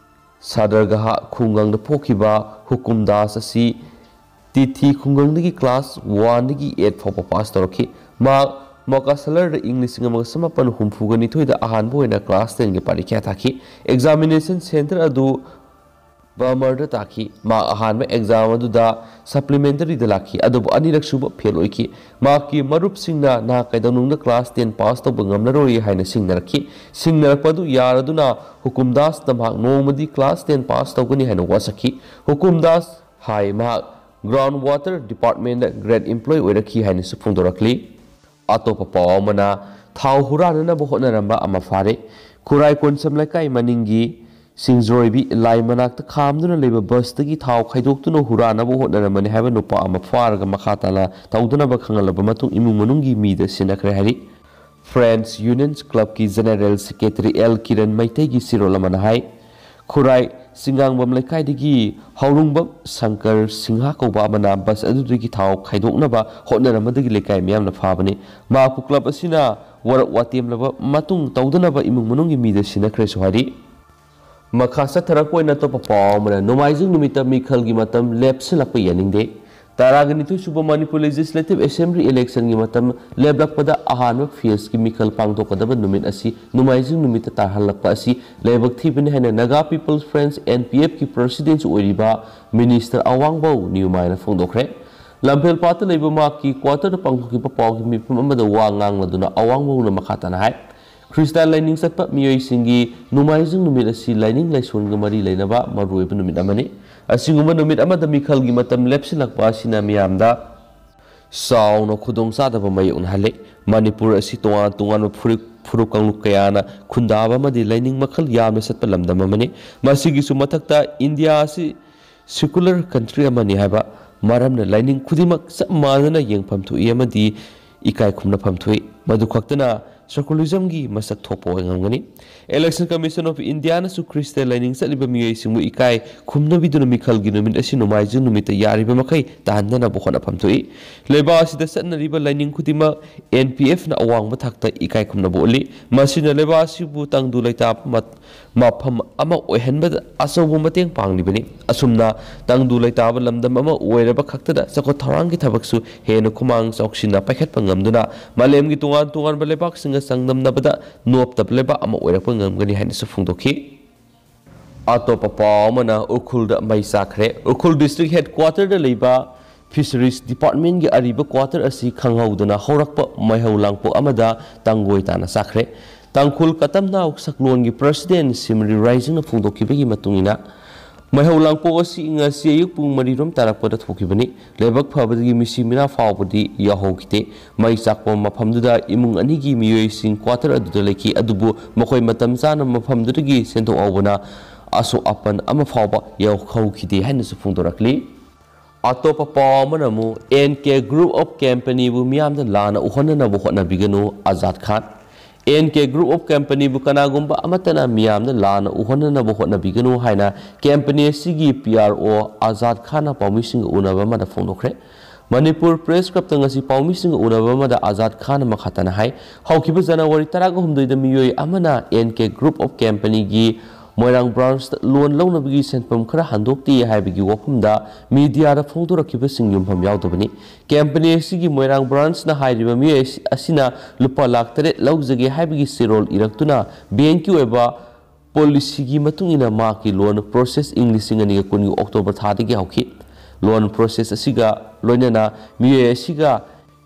ꯁꯥꯗꯔꯒꯍꯥ ꯈꯨꯡꯒꯪꯗ ꯄꯣꯛꯈꯤꯕ ꯍꯨꯀꯨꯝꯗꯥꯁ ꯑꯁꯤ ꯇꯤꯊꯤ ꯈꯨꯡꯒꯪꯗꯒꯤ ꯀ꯭ꯂꯥꯁ ꯋꯥꯟꯗꯒꯤ ꯑꯦꯠ ꯐꯥꯎꯕ ꯄꯥꯁ ꯇꯧꯔꯛꯈꯤ꯫ ꯃꯍꯥꯛ ꯃꯣꯀꯥꯁꯂꯔꯗ ꯏꯪ ꯂꯤꯁꯤꯡ ꯑꯃꯒ ꯆꯃꯥꯄꯟ ꯍꯨꯝꯐꯨꯒ ꯅꯤꯊꯣꯏꯗ ꯑꯍꯥꯟꯕ ꯑꯣꯏꯅ ꯀ꯭ꯂꯥꯁ ꯇꯦꯟꯒꯤ ꯄꯔꯤꯈ꯭ꯌꯥ ꯊꯥꯈꯤ꯫ ꯑꯦꯛꯖꯥꯃꯤꯅꯦꯁꯟ ꯁꯦꯟꯇꯔ ꯑꯗꯨ ꯕꯃꯔꯗ ꯇꯥꯈꯤ꯫ ꯃꯍꯥꯛ ꯑꯍꯥꯟꯕ ꯑꯦꯛꯖꯥꯝ ꯑꯗꯨꯗ ꯁꯄ꯭ꯂꯤꯃꯦꯟꯇꯔꯤꯗ ꯂꯥꯛꯈꯤ, ꯑꯗꯨꯕꯨ ꯑꯅꯤꯔꯛ ꯁꯨꯕ ꯐꯦꯜ ꯑꯣꯏꯈꯤ꯫ ꯃꯍꯥꯛꯀꯤ ꯃꯔꯨꯞꯁꯤꯡꯅ ꯅꯍꯥꯛ ꯀꯩꯗꯧꯅꯨꯡꯗ ꯀ꯭ꯂꯥꯁ ꯇꯦꯟ ꯄꯥꯁ ꯇꯧꯕ ꯉꯝꯂꯔꯣꯏ ꯍꯥꯏꯅ ꯁꯤꯡꯅꯔꯛꯈꯤ꯫ ꯁꯤꯡꯅꯔꯛꯄ ꯑꯗꯨ ꯌꯥꯔꯗꯨꯅ ꯍꯨꯀꯨꯝꯗꯥꯁꯅ ꯃꯍꯥꯛ ꯅꯣꯡꯃꯗꯤ ꯀ꯭ꯂꯥꯁ ꯇꯦꯟ ꯄꯥꯁ ꯇꯧꯒꯅꯤ ꯍꯥꯏꯅ ꯋꯥꯁꯛꯈꯤ꯫ ꯍꯨꯀꯨꯝꯗꯥꯁ ꯍꯥꯏ ꯃꯍꯥꯛ ꯒ꯭ꯔꯥꯎꯟ ꯋꯥꯇꯔ ꯗꯤꯄꯥꯔꯠꯃꯦꯟꯗ ꯒ꯭ꯔꯦꯠ ꯏꯝꯄ꯭ꯂꯣꯏ ꯑꯣꯏꯔꯛꯈꯤ ꯍꯥꯏꯅꯁꯨ ꯐꯣꯡꯗꯣꯔꯛꯂꯤ꯫ ꯑꯇꯣꯞꯄ ꯄꯥꯎ ꯑꯃꯅ, ꯊꯥꯎ ꯍꯨꯔꯥꯟꯅꯅꯕ ꯍꯣꯠꯅꯔꯝꯕ ꯑꯃ ꯐꯥꯔꯦ꯫ ꯈꯨꯔꯥꯏ ꯀꯣꯟꯁꯝ ꯂꯩꯀꯥꯏ ꯃꯅꯤꯡꯒꯤ ꯁꯤꯡꯖꯣꯏꯕꯤ ꯂꯥꯏ ꯃꯅꯥꯛꯇ ꯈꯥꯝꯗꯨꯅ ꯂꯩꯕ ꯕꯁꯇꯒꯤ ꯊꯥꯎ ꯈꯥꯏꯗꯣꯛꯇꯨꯅ ꯍꯨꯔꯥꯟꯅꯕ ꯍꯣꯠꯅꯔꯝꯕꯅꯤ ꯍꯥꯏꯕ ꯅꯨꯄꯥ ꯑꯃ ꯐꯥꯔꯒ ꯃꯈꯥ ꯇꯥꯅ ꯇꯧꯗꯅꯕ ꯈꯪꯍꯜꯂꯕ ꯃꯇꯨꯡ ꯏꯃꯨꯡ ꯃꯅꯨꯡꯒꯤ ꯃꯤꯗ ꯁꯤꯟꯅꯈ꯭ꯔꯦ ꯍꯥꯏꯔꯤ꯫ ꯐ꯭ꯔꯦꯟꯁ ꯌꯨꯅꯤꯌꯟꯁ ꯀ꯭ꯂꯕꯀꯤ ꯖꯦꯅꯦꯔꯦꯜ ꯁꯦꯀ꯭ꯔꯦꯇꯔꯤ ꯑꯦꯜ ꯀꯤꯔꯟ ꯃꯩꯇꯩꯒꯤ ꯆꯦꯔꯣꯜ ꯑꯃꯅ ꯍꯥꯏ, ꯈꯨꯔꯥꯏ ꯁꯤꯡꯉꯥꯡꯕꯝ ꯂꯩꯀꯥꯏꯗꯒꯤ ꯍꯧꯔꯨꯡꯕꯝ ꯁꯪꯀꯔ ꯁꯤꯡꯍꯥ ꯀꯧꯕ ꯑꯃꯅ ꯕꯁ ꯑꯗꯨꯗꯒꯤ ꯊꯥꯎ ꯈꯥꯏꯗꯣꯛꯅꯕ ꯍꯣꯠꯅꯔꯝꯕꯗꯒꯤ ꯂꯩꯀꯥꯏ ꯃꯤꯌꯥꯝꯅ ꯐꯥꯕꯅꯤ꯫ ꯃꯍꯥꯛꯄꯨ ꯀ꯭ꯂꯕ ꯑꯁꯤꯅ ꯋꯥꯔꯛ ꯋꯥꯇꯦꯝꯂꯕ ꯃꯇꯨꯡ ꯇꯧꯗꯅꯕ ꯏꯃꯨꯡ ꯃꯅꯨꯡꯒꯤ ꯃꯤꯗ ꯁꯤꯟꯅꯈ꯭ꯔꯦꯁꯨ ꯍꯥꯏꯔꯤ꯫ ꯃꯈꯥ ꯆꯠꯊꯔꯛꯄ ꯑꯣꯏꯅ ꯑꯇꯣꯞꯄ ꯄꯥꯎ ꯑꯃꯅ, ꯅꯣꯡꯃꯥꯏꯖꯤꯡ ꯅꯨꯃꯤꯠꯇ ꯃꯤꯈꯜꯒꯤ ꯃꯇꯝ ꯂꯦꯞꯁꯤꯜꯂꯛꯄ ꯌꯥꯅꯤꯡꯗꯦ꯫ ꯇꯔꯥꯒ ꯅꯤꯊꯣꯏ ꯁꯨꯕ ꯃꯅꯤꯄꯨꯔ ꯂꯦꯖꯤꯁꯂꯦꯇꯤꯚ ꯑꯦꯁꯦꯝꯕ꯭ꯂꯤ ꯏꯂꯦꯛꯁꯟꯒꯤ ꯃꯇꯝ ꯂꯦꯞꯂꯛꯄꯗ ꯑꯍꯥꯟꯕ ꯐꯦꯖꯀꯤ ꯃꯤꯈꯜ ꯄꯥꯡꯊꯣꯛꯀꯗꯕ ꯅꯨꯃꯤꯠ ꯑꯁꯤ ꯅꯣꯡꯃꯥꯏꯖꯤꯡ ꯅꯨꯃꯤꯠꯇ ꯇꯥꯍꯜꯂꯛꯄ ꯑꯁꯤ ꯂꯥꯏꯕꯛ ꯊꯤꯕꯅꯤ ꯍꯥꯏꯅ Naga people's front, N P ꯑꯦꯐꯀꯤ ꯄ꯭ꯔꯁꯤꯗꯦꯟꯠꯁꯨ ꯑꯣꯏꯔꯤꯕ ꯃꯤꯅꯤꯁꯇꯔ ꯑꯋꯥꯡꯕꯧ ꯅ꯭ꯌꯨꯃꯥꯏꯅ ꯐꯣꯡꯗꯣꯛꯈ꯭ꯔꯦ꯫ ꯂꯝꯐꯦꯜ ꯄꯥꯠꯇ ꯂꯩꯕ ꯃꯍꯥꯛꯀꯤ ꯀ꯭ꯋꯥꯇꯔꯗ ꯄꯥꯡꯊꯣꯛꯈꯤꯕ ꯄꯥꯎꯒꯤ ꯃꯤꯐꯝ ꯑꯃꯗ ꯋꯥ ꯉꯥꯡꯂꯗꯨꯅ ꯑꯋꯥꯡꯕꯧꯅ ꯃꯈꯥ ꯇꯥꯅ ꯍꯥꯏ, ꯈ꯭ꯔꯤꯁꯇꯥꯟ ꯂꯥꯏꯅꯤꯡ ꯆꯠꯄ ꯃꯤꯑꯣꯏꯁꯤꯡꯒꯤ ꯅꯣꯡꯃꯥꯏꯖꯤꯡ ꯅꯨꯃꯤꯠ ꯑꯁꯤ ꯂꯥꯏꯅꯤꯡ ꯂꯥꯏꯁꯣꯟꯒ ꯃꯔꯤ ꯂꯩꯅꯕ ꯃꯔꯨꯑꯣꯏꯕ ꯅꯨꯃꯤꯠ ꯑꯃꯅꯤ꯫ ꯑꯁꯤꯒꯨꯝꯕ ꯅꯨꯃꯤꯠ ꯑꯃꯗ ꯃꯤꯈꯜꯒꯤ ꯃꯇꯝ ꯂꯦꯞꯁꯤꯜꯂꯛꯄ ꯑꯁꯤꯅ ꯃꯤꯌꯥꯝꯗ ꯆꯥꯎꯅ ꯈꯨꯗꯣꯡꯆꯥꯗꯕ ꯃꯥꯌꯣꯛꯅꯍꯜꯂꯤ꯫ ꯃꯅꯤꯄꯨꯔ ꯑꯁꯤ ꯇꯣꯉꯥꯟ ꯇꯣꯉꯥꯟꯕ ꯐꯨꯔꯨꯞ, ꯐꯨꯔꯨꯞ ꯀꯥꯡꯂꯨꯞ ꯀꯌꯥꯅ ꯈꯨꯟꯗꯥꯕ ꯑꯃꯗꯤ ꯂꯥꯏꯅꯤꯡ ꯃꯈꯜ ꯌꯥꯝꯅ ꯆꯠꯄ ꯂꯝꯗꯝ ꯑꯃꯅꯤ꯫ ꯃꯁꯤꯒꯤꯁꯨ ꯃꯊꯛꯇ ꯏꯟꯗꯤꯌꯥ ꯑꯁꯤ ꯁꯤꯀꯨꯂꯔ ꯀꯟꯇ꯭ꯔꯤ ꯑꯃꯅꯤ ꯍꯥꯏꯕ ꯃꯔꯝꯅ ꯂꯥꯏꯅꯤꯡ ꯈꯨꯗꯤꯡꯃꯛ ꯆꯞ ꯃꯥꯟꯅꯅ ꯌꯦꯡꯐꯝ ꯊꯣꯛꯏ ꯑꯃꯗꯤ ꯏꯀꯥꯏ ꯈꯨꯝꯅꯐꯝ ꯊꯣꯛꯏ꯫ ꯃꯗꯨ ꯈꯛꯇꯅ ꯁꯦꯀꯨꯂꯔꯤꯖꯝꯒꯤ ꯃꯁꯛ ꯊꯣꯛꯄ ꯑꯣꯏꯉꯝꯒꯅꯤ꯫ Election Commission of Indiaꯅꯁꯨ ꯈ꯭ꯔꯤꯁꯇ ꯂꯥꯏꯅꯤꯡ ꯆꯠꯂꯤꯕ ꯃꯤꯑꯣꯏꯁꯤꯡꯕꯨ ꯏꯀꯥꯏ ꯈꯨꯝꯅꯕꯤꯗꯨꯅ ꯃꯤꯈꯜꯒꯤ ꯅꯨꯃꯤꯠ ꯑꯁꯤ ꯅꯣꯡꯃꯥꯏꯖꯤꯡ ꯅꯨꯃꯤꯠꯇ ꯌꯥꯔꯤꯕ ꯃꯈꯩ ꯇꯥꯍꯟꯗꯅꯕ ꯍꯣꯠꯅꯐꯝ ꯊꯣꯛꯏ꯫ ꯂꯩꯕꯥꯛ ꯑꯁꯤꯗ ꯆꯠꯅꯔꯤꯕ ꯂꯥꯏꯅꯤꯡ ꯈꯨꯗꯤꯡꯃꯛ ꯑꯦꯟ ꯄꯤ ꯑꯦꯐꯅ ꯑꯋꯥꯡꯕ ꯊꯥꯛꯇ ꯏꯀꯥꯏ ꯈꯨꯝꯅꯕ ꯎꯠꯂꯤ꯫ ꯃꯁꯤꯅ ꯂꯩꯕꯥꯛ ꯑꯁꯤꯕꯨ ꯇꯪꯗꯨ ꯂꯩꯇꯥꯕ ꯃ-, ꯃꯐꯝ ꯑꯃ ꯑꯣꯏꯍꯟꯕꯗ ꯑꯆꯧꯕ ꯃꯇꯦꯡ ꯄꯥꯡꯂꯤꯕꯅꯤ꯫ ꯑꯁꯨꯝꯅ ꯇꯪꯗꯨ ꯂꯩꯇꯥꯕ ꯂꯝꯗꯝ ꯑꯃ ꯑꯣꯏꯔꯕ ꯈꯛꯇꯗ ꯆꯥꯎꯈꯠ ꯊꯧꯔꯥꯡꯒꯤ ꯊꯕꯛꯁꯨ ꯍꯦꯟꯅ ꯈꯨꯃꯥꯡ ꯆꯥꯎꯁꯤꯟꯅ ꯄꯥꯏꯈꯠꯄ ꯉꯝꯗꯨꯅ ꯃꯥꯂꯦꯝꯒꯤ ꯇꯣꯉꯥꯟ ꯇꯣꯉꯥꯟꯕ ꯂꯩꯕꯥꯛꯁꯤꯡꯒ ꯆꯥꯡꯗꯝꯅꯕꯗ ꯅꯣꯞꯇꯕ ꯂꯩꯕꯥꯛ ꯑꯃ ꯑꯣꯏꯔꯛꯄ ꯉꯝꯒꯅꯤ ꯍꯥꯏꯅꯁꯨ ꯐꯣꯡꯗꯣꯛꯈꯤ꯫ ꯑꯇꯣꯞꯄ ꯄꯥꯎ ꯑꯃꯅ ꯎꯈ꯭ꯔꯨꯜꯗ ꯃꯩ ꯆꯥꯛꯈ꯭ꯔꯦ꯫ ꯎꯈ꯭ꯔꯨꯜ ꯗꯤꯁꯇ꯭ꯔꯤꯛ ꯍꯦꯗꯀ꯭ꯋꯥꯇꯔꯗ ꯂꯩꯕ ꯐꯤꯁꯔꯤꯁ ꯗꯤꯄꯥꯔꯠꯃꯦꯟꯒꯤ ꯑꯔꯤꯕ ꯀ꯭ꯋꯥꯇꯔ ꯑꯁꯤ ꯈꯪꯍꯧꯗꯅ ꯍꯧꯔꯛꯄ ꯃꯩꯍꯧ ꯂꯥꯡꯄꯣꯛ ꯑꯃꯗ ꯇꯪꯒꯣꯏ ꯇꯥꯅ ꯆꯥꯛꯈ꯭ꯔꯦ꯫ ꯇꯥꯡꯈꯨꯜ ꯀꯇꯝꯅꯥꯎ ꯁꯛꯂꯣꯟꯒꯤ ꯄ꯭ꯔꯁꯤꯗꯦꯟ ꯁꯤꯃꯔꯤ ꯔꯥꯏꯖꯤꯡꯅ ꯐꯣꯡꯗꯣꯛꯈꯤꯕꯒꯤ ꯃꯇꯨꯡ ꯏꯟꯅ, ꯃꯩꯍꯧ ꯂꯥꯡꯄꯣꯛ ꯑꯁꯤ ꯉꯁꯤ ꯑꯌꯨꯛ ꯄꯨꯡ ꯃꯔꯤ ꯔꯣꯝ ꯇꯥꯔꯛꯄꯗ ꯊꯣꯛꯈꯤꯕꯅꯤ꯫ ꯂꯥꯏꯕꯛ ꯐꯕꯗꯒꯤ ꯃꯤꯁꯤ ꯃꯤꯅꯥ ꯐꯥꯎꯕꯗꯤ ꯌꯥꯎꯍꯧꯈꯤꯗꯦ꯫ ꯃꯩ ꯆꯥꯛꯄ ꯃꯐꯝꯗꯨꯗ ꯏꯃꯨꯡ ꯑꯅꯤꯒꯤ ꯃꯤꯑꯣꯏꯁꯤꯡ ꯀ꯭ꯋꯥꯇꯔ ꯑꯗꯨꯗ ꯂꯩꯈꯤ, ꯑꯗꯨꯕꯨ ꯃꯈꯣꯏ ꯃꯇꯝ ꯆꯥꯅ ꯃꯐꯝꯗꯨꯗꯒꯤ ꯁꯦꯟꯗꯣꯛꯍꯧꯕꯅ ꯑꯁꯣꯛ ꯑꯄꯟ ꯑꯃ ꯐꯥꯎꯕ ꯌꯥꯎꯍꯧꯈꯤꯗꯦ ꯍꯥꯏꯅꯁꯨ ꯐꯣꯡꯗꯣꯔꯛꯂꯤ꯫ ꯑꯇꯣꯞꯄ ꯄꯥꯎ ꯑꯃꯅ ꯑꯃꯨꯛ, "ꯑꯦꯟ ꯀꯦ Group of Companyꯕꯨ ꯃꯤꯌꯥꯝꯗ ꯂꯥꯟꯅ ꯎꯍꯟꯅꯅꯕ ꯍꯣꯠꯅꯕꯤꯒꯅꯨ, ꯑꯖꯥꯗ ꯈꯥꯟ"꯫ ꯑꯦꯟ ꯀꯦ Group of Companyꯕꯨ ꯀꯅꯥꯒꯨꯝꯕ ꯑꯃꯠꯇꯅ ꯃꯤꯌꯥꯝꯗ ꯂꯥꯟꯅ ꯎꯍꯟꯅꯅꯕ ꯍꯣꯠꯅꯕꯤꯒꯅꯨ ꯍꯥꯏꯅ ꯀꯝꯄꯅꯤ ꯑꯁꯤꯒꯤ ꯄꯤ ꯑꯥꯔ ꯑꯣ ꯑꯖꯥꯗ ꯈꯥꯟꯅ ꯄꯥꯎꯃꯤꯁꯤꯡꯒ ꯎꯅꯕ ꯑꯃꯗ ꯐꯣꯡꯗꯣꯛꯈ꯭ꯔꯦ꯫ ꯃꯅꯤꯄꯨꯔ ꯄ꯭ꯔꯦꯁ ꯀ꯭ꯂꯕꯇ ꯉꯁꯤ ꯄꯥꯎꯃꯤꯁꯤꯡꯒ ꯎꯅꯕ ꯑꯃꯗ ꯑꯖꯥꯗ ꯈꯥꯟꯅ ꯃꯈꯥ ꯇꯥꯅ ꯍꯥꯏ, ꯍꯧꯈꯤꯕ ꯖꯅꯋꯥꯔꯤ ꯇꯔꯥꯒ ꯍꯨꯝꯗꯣꯏꯗ ꯃꯤꯑꯣꯏ ꯑꯃꯅ ꯑꯦꯟ ꯀꯦ Group of Companyꯒꯤ ꯃꯣꯏꯔꯥꯡ ꯕ꯭ꯔꯥꯟꯁꯇ ꯂꯣꯟ ꯂꯧꯅꯕꯒꯤ ꯁꯦꯟꯐꯝ ꯈꯔ ꯍꯟꯗꯣꯛꯇꯦ ꯍꯥꯏꯕꯒꯤ ꯋꯥꯐꯝꯗ ꯃꯤꯗꯤꯌꯥꯗ ꯐꯣꯡꯗꯣꯔꯛꯈꯤꯕꯁꯤꯡ ꯌꯨꯝꯐꯝ ꯌꯥꯎꯗꯕꯅꯤ꯫ ꯀꯝꯄꯅꯤ ꯑꯁꯤꯒꯤ ꯃꯣꯏꯔꯥꯡ ꯕ꯭ꯔꯥꯟꯁꯅ ꯍꯥꯏꯔꯤꯕ ꯃꯤꯑꯣꯏ ꯑꯁꯤ- ꯑꯁꯤꯅ ꯂꯨꯄꯥ ꯂꯥꯈ ꯇꯔꯦꯠ ꯂꯧꯖꯒꯦ ꯍꯥꯏꯕꯒꯤ ꯆꯦꯔꯣꯜ ꯏꯔꯛꯇꯨꯅ ꯕꯦꯡꯀꯤ ꯑꯣꯏꯕ ꯄꯣꯂꯤꯁꯤꯒꯤ ꯃꯇꯨꯡ ꯏꯟꯅ ꯃꯍꯥꯛꯀꯤ ꯂꯣꯟ ꯄ꯭ꯔꯣꯁꯦꯁ ꯏꯪ ꯂꯤꯁꯤꯡ ꯑꯅꯤꯒ ꯀꯨꯟꯒꯤ ꯑꯣꯛꯇꯣꯕꯔ ꯊꯥꯗꯒꯤ ꯍꯧꯈꯤ꯫ ꯂꯣꯟ ꯄ꯭ꯔꯣꯁꯦꯁ ꯑꯁꯤꯒ ꯂꯣꯏꯅꯅ ꯃꯤꯑꯣꯏ ꯑꯁꯤꯒ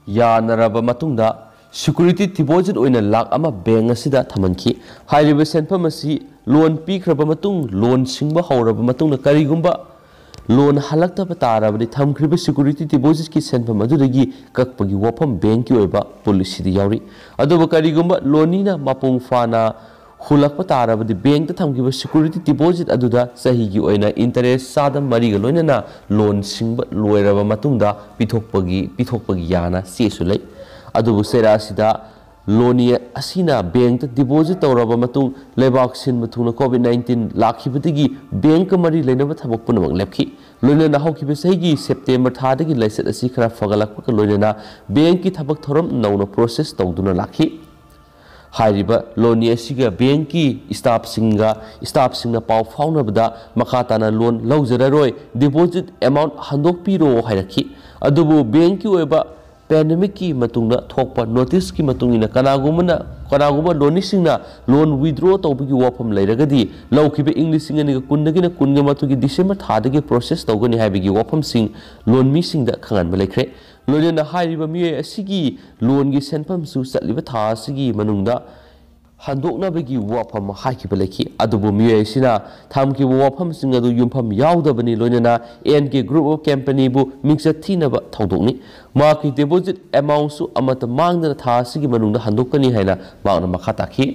ꯌꯥꯅꯔꯕ ꯃꯇꯨꯡꯗ ꯁꯤꯀ꯭ꯌꯨꯔꯤꯇꯤ ꯗꯤꯄꯣꯖꯤꯠ ꯑꯣꯏꯅ ꯂꯥꯈ ꯑꯃ ꯕꯦꯡ ꯑꯁꯤꯗ ꯊꯝꯍꯟꯈꯤ꯫ ꯍꯥꯏꯔꯤꯕ ꯁꯦꯟꯐꯝ ꯑꯁꯤ ꯂꯣꯟ ꯄꯤꯈ꯭ꯔꯕ ꯃꯇꯨꯡ, ꯂꯣꯟ ꯁꯤꯡꯕ ꯍꯧꯔꯕ ꯃꯇꯨꯡꯗ ꯀꯔꯤꯒꯨꯝꯕ ꯂꯣꯟ ꯍꯜꯂꯛꯇꯕ ꯇꯥꯔꯕꯗꯤ ꯊꯝꯈ꯭ꯔꯤꯕ ꯁꯤꯀ꯭ꯌꯨꯔꯤꯇꯤ ꯗꯤꯄꯣꯖꯤꯠꯀꯤ ꯁꯦꯟꯐꯝ ꯑꯗꯨꯗꯒꯤ ꯀꯛꯄꯒꯤ ꯋꯥꯐꯝ ꯕꯦꯡꯀꯤ ꯑꯣꯏꯕ ꯄꯣꯂꯤꯁꯤꯗ ꯌꯥꯎꯔꯤ꯫ ꯑꯗꯨꯕꯨ ꯀꯔꯤꯒꯨꯝꯕ ꯂꯣꯅꯤꯅ ꯃꯄꯨꯡ ꯐꯥꯅ ꯍꯨꯜꯂꯛꯄ ꯇꯥꯔꯕꯗꯤ ꯕꯦꯡꯇ ꯊꯝꯈꯤꯕ ꯁꯤꯀ꯭ꯌꯨꯔꯤꯇꯤ ꯗꯤꯄꯣꯖꯤꯠ ꯑꯗꯨꯗ ꯆꯍꯤꯒꯤ ꯑꯣꯏꯅ ꯏꯟꯇꯔꯦꯁ ꯆꯥꯗ ꯃꯔꯤꯒ ꯂꯣꯏꯅꯅ ꯂꯣꯟ ꯁꯤꯡꯕ ꯂꯣꯏꯔꯕ ꯃꯇꯨꯡꯗ ꯄꯤꯊꯣꯛꯄꯒꯤ ꯄꯤꯊꯣꯛꯄꯒꯤ ꯌꯥꯅ ꯆꯦꯁꯨ ꯂꯩ꯫ ꯑꯗꯨꯕꯨ ꯆꯩꯔꯥ ꯑꯁꯤꯗ ꯂꯣꯅꯤ ꯑꯁꯤꯅ ꯕꯦꯡꯇ ꯗꯤꯄꯣꯖꯤꯠ ꯇꯧꯔꯕ ꯃꯇꯨꯡ ꯂꯩꯕꯥꯛ ꯁꯤꯟꯕ ꯊꯨꯡꯅ ꯀꯣꯚꯤꯗ ꯅꯥꯏꯟꯇꯤꯟ ꯂꯥꯛꯈꯤꯕꯗꯒꯤ ꯕꯦꯡꯀ ꯃꯔꯤ ꯂꯩꯅꯕ ꯊꯕꯛ ꯄꯨꯝꯅꯃꯛ ꯂꯦꯞꯈꯤ꯫ ꯂꯣꯏꯅꯅ ꯍꯧꯈꯤꯕ ꯆꯍꯤꯒꯤ ꯁꯦꯞꯇꯦꯝꯕꯔ ꯊꯥꯗꯒꯤ ꯂꯥꯏꯆꯠ ꯑꯁꯤ ꯈꯔ ꯐꯒꯠꯂꯛꯄꯒ ꯂꯣꯏꯅꯅ ꯕꯦꯡꯀꯤ ꯊꯕꯛ ꯊꯧꯔꯝ ꯅꯧꯅ ꯄ꯭ꯔꯣꯁꯦꯁ ꯇꯧꯗꯨꯅ ꯂꯥꯛꯈꯤ꯫ ꯍꯥꯏꯔꯤꯕ ꯂꯣꯅꯤ ꯑꯁꯤꯒ ꯕꯦꯡꯀꯤ ꯁ꯭ꯇꯥꯐꯁꯤꯡꯒ ꯁ꯭ꯇꯥꯐꯁꯤꯡꯅ ꯄꯥꯎ ꯐꯥꯎꯅꯕꯗ ꯃꯈꯥ ꯇꯥꯅ ꯂꯣꯟ ꯂꯧꯖꯔꯔꯣꯏ, ꯗꯤꯄꯣꯖꯤꯠ ꯑꯦꯃꯥꯎꯟ ꯍꯟꯗꯣꯛꯄꯤꯔꯣ ꯍꯥꯏꯔꯛꯈꯤ꯫ ꯑꯗꯨꯕꯨ ꯕꯦꯡꯀꯤ ꯑꯣꯏꯕ ꯄꯦꯟꯗꯦꯃꯤꯛꯀꯤ ꯃꯇꯨꯡꯗ ꯊꯣꯛꯄ ꯅꯣꯇꯤꯁꯀꯤ ꯃꯇꯨꯡ ꯏꯟꯅ ꯀꯅꯥꯒꯨꯝꯕꯅ ꯀꯅꯥꯒꯨꯝꯕ ꯂꯣꯅꯤꯁꯤꯡꯅ ꯂꯣꯟ ꯋꯤꯗ꯭ꯔꯣ ꯇꯧꯕꯒꯤ ꯋꯥꯐꯝ ꯂꯩꯔꯒꯗꯤ ꯂꯧꯈꯤꯕ ꯏꯪ ꯂꯤꯁꯤꯡ ꯑꯅꯤꯒ ꯀꯨꯟꯗꯒꯤꯅ ꯀꯨꯟꯒ ꯃꯥꯊꯣꯏꯒꯤ ꯗꯤꯁꯦꯝꯕꯔ ꯊꯥꯗꯒꯤ ꯄ꯭ꯔꯣꯁꯦꯁ ꯇꯧꯒꯅꯤ ꯍꯥꯏꯕꯒꯤ ꯋꯥꯐꯝꯁꯤꯡ ꯂꯣꯟꯃꯤꯁꯤꯡꯗ ꯈꯪꯍꯟꯕ ꯂꯩꯈ꯭ꯔꯦ꯫ ꯂꯣꯏꯅꯅ ꯍꯥꯏꯔꯤꯕ ꯃꯤꯑꯣꯏ ꯑꯁꯤꯒꯤ ꯂꯣꯟꯒꯤ ꯁꯦꯟꯐꯝꯁꯨ ꯆꯠꯂꯤꯕ ꯊꯥ ꯑꯁꯤꯒꯤ ꯃꯅꯨꯡꯗ ꯍꯟꯗꯣꯛꯅꯕꯒꯤ ꯋꯥꯐꯝ ꯍꯥꯏꯈꯤꯕ ꯂꯩꯈꯤ꯫ ꯑꯗꯨꯕꯨ ꯃꯤꯑꯣꯏ ꯑꯁꯤꯅ ꯊꯝꯈꯤꯕ ꯋꯥꯐꯝꯁꯤꯡ ꯑꯗꯨ ꯌꯨꯝꯐꯝ ꯌꯥꯎꯗꯕꯅꯤ, ꯂꯣꯏꯅꯅ ꯑꯦꯟ ꯀꯦ ꯒ꯭ꯔꯨꯞ ꯑꯣꯐ ꯀꯝꯄꯅꯤꯕꯨ ꯃꯤꯡꯆꯠ ꯊꯤꯅꯕ ꯊꯧꯗꯣꯛꯅꯤ꯫ ꯃꯍꯥꯛꯀꯤ ꯗꯤꯄꯣꯖꯤꯠ ꯑꯦꯃꯥꯎꯟꯁꯨ ꯑꯃꯠꯇ ꯃꯥꯡꯗꯅ ꯊꯥ ꯑꯁꯤꯒꯤ ꯃꯅꯨꯡꯗ ꯍꯟꯗꯣꯛꯀꯅꯤ ꯍꯥꯏꯅ ꯃꯍꯥꯛꯅ ꯃꯈꯥ ꯇꯥꯈꯤ꯫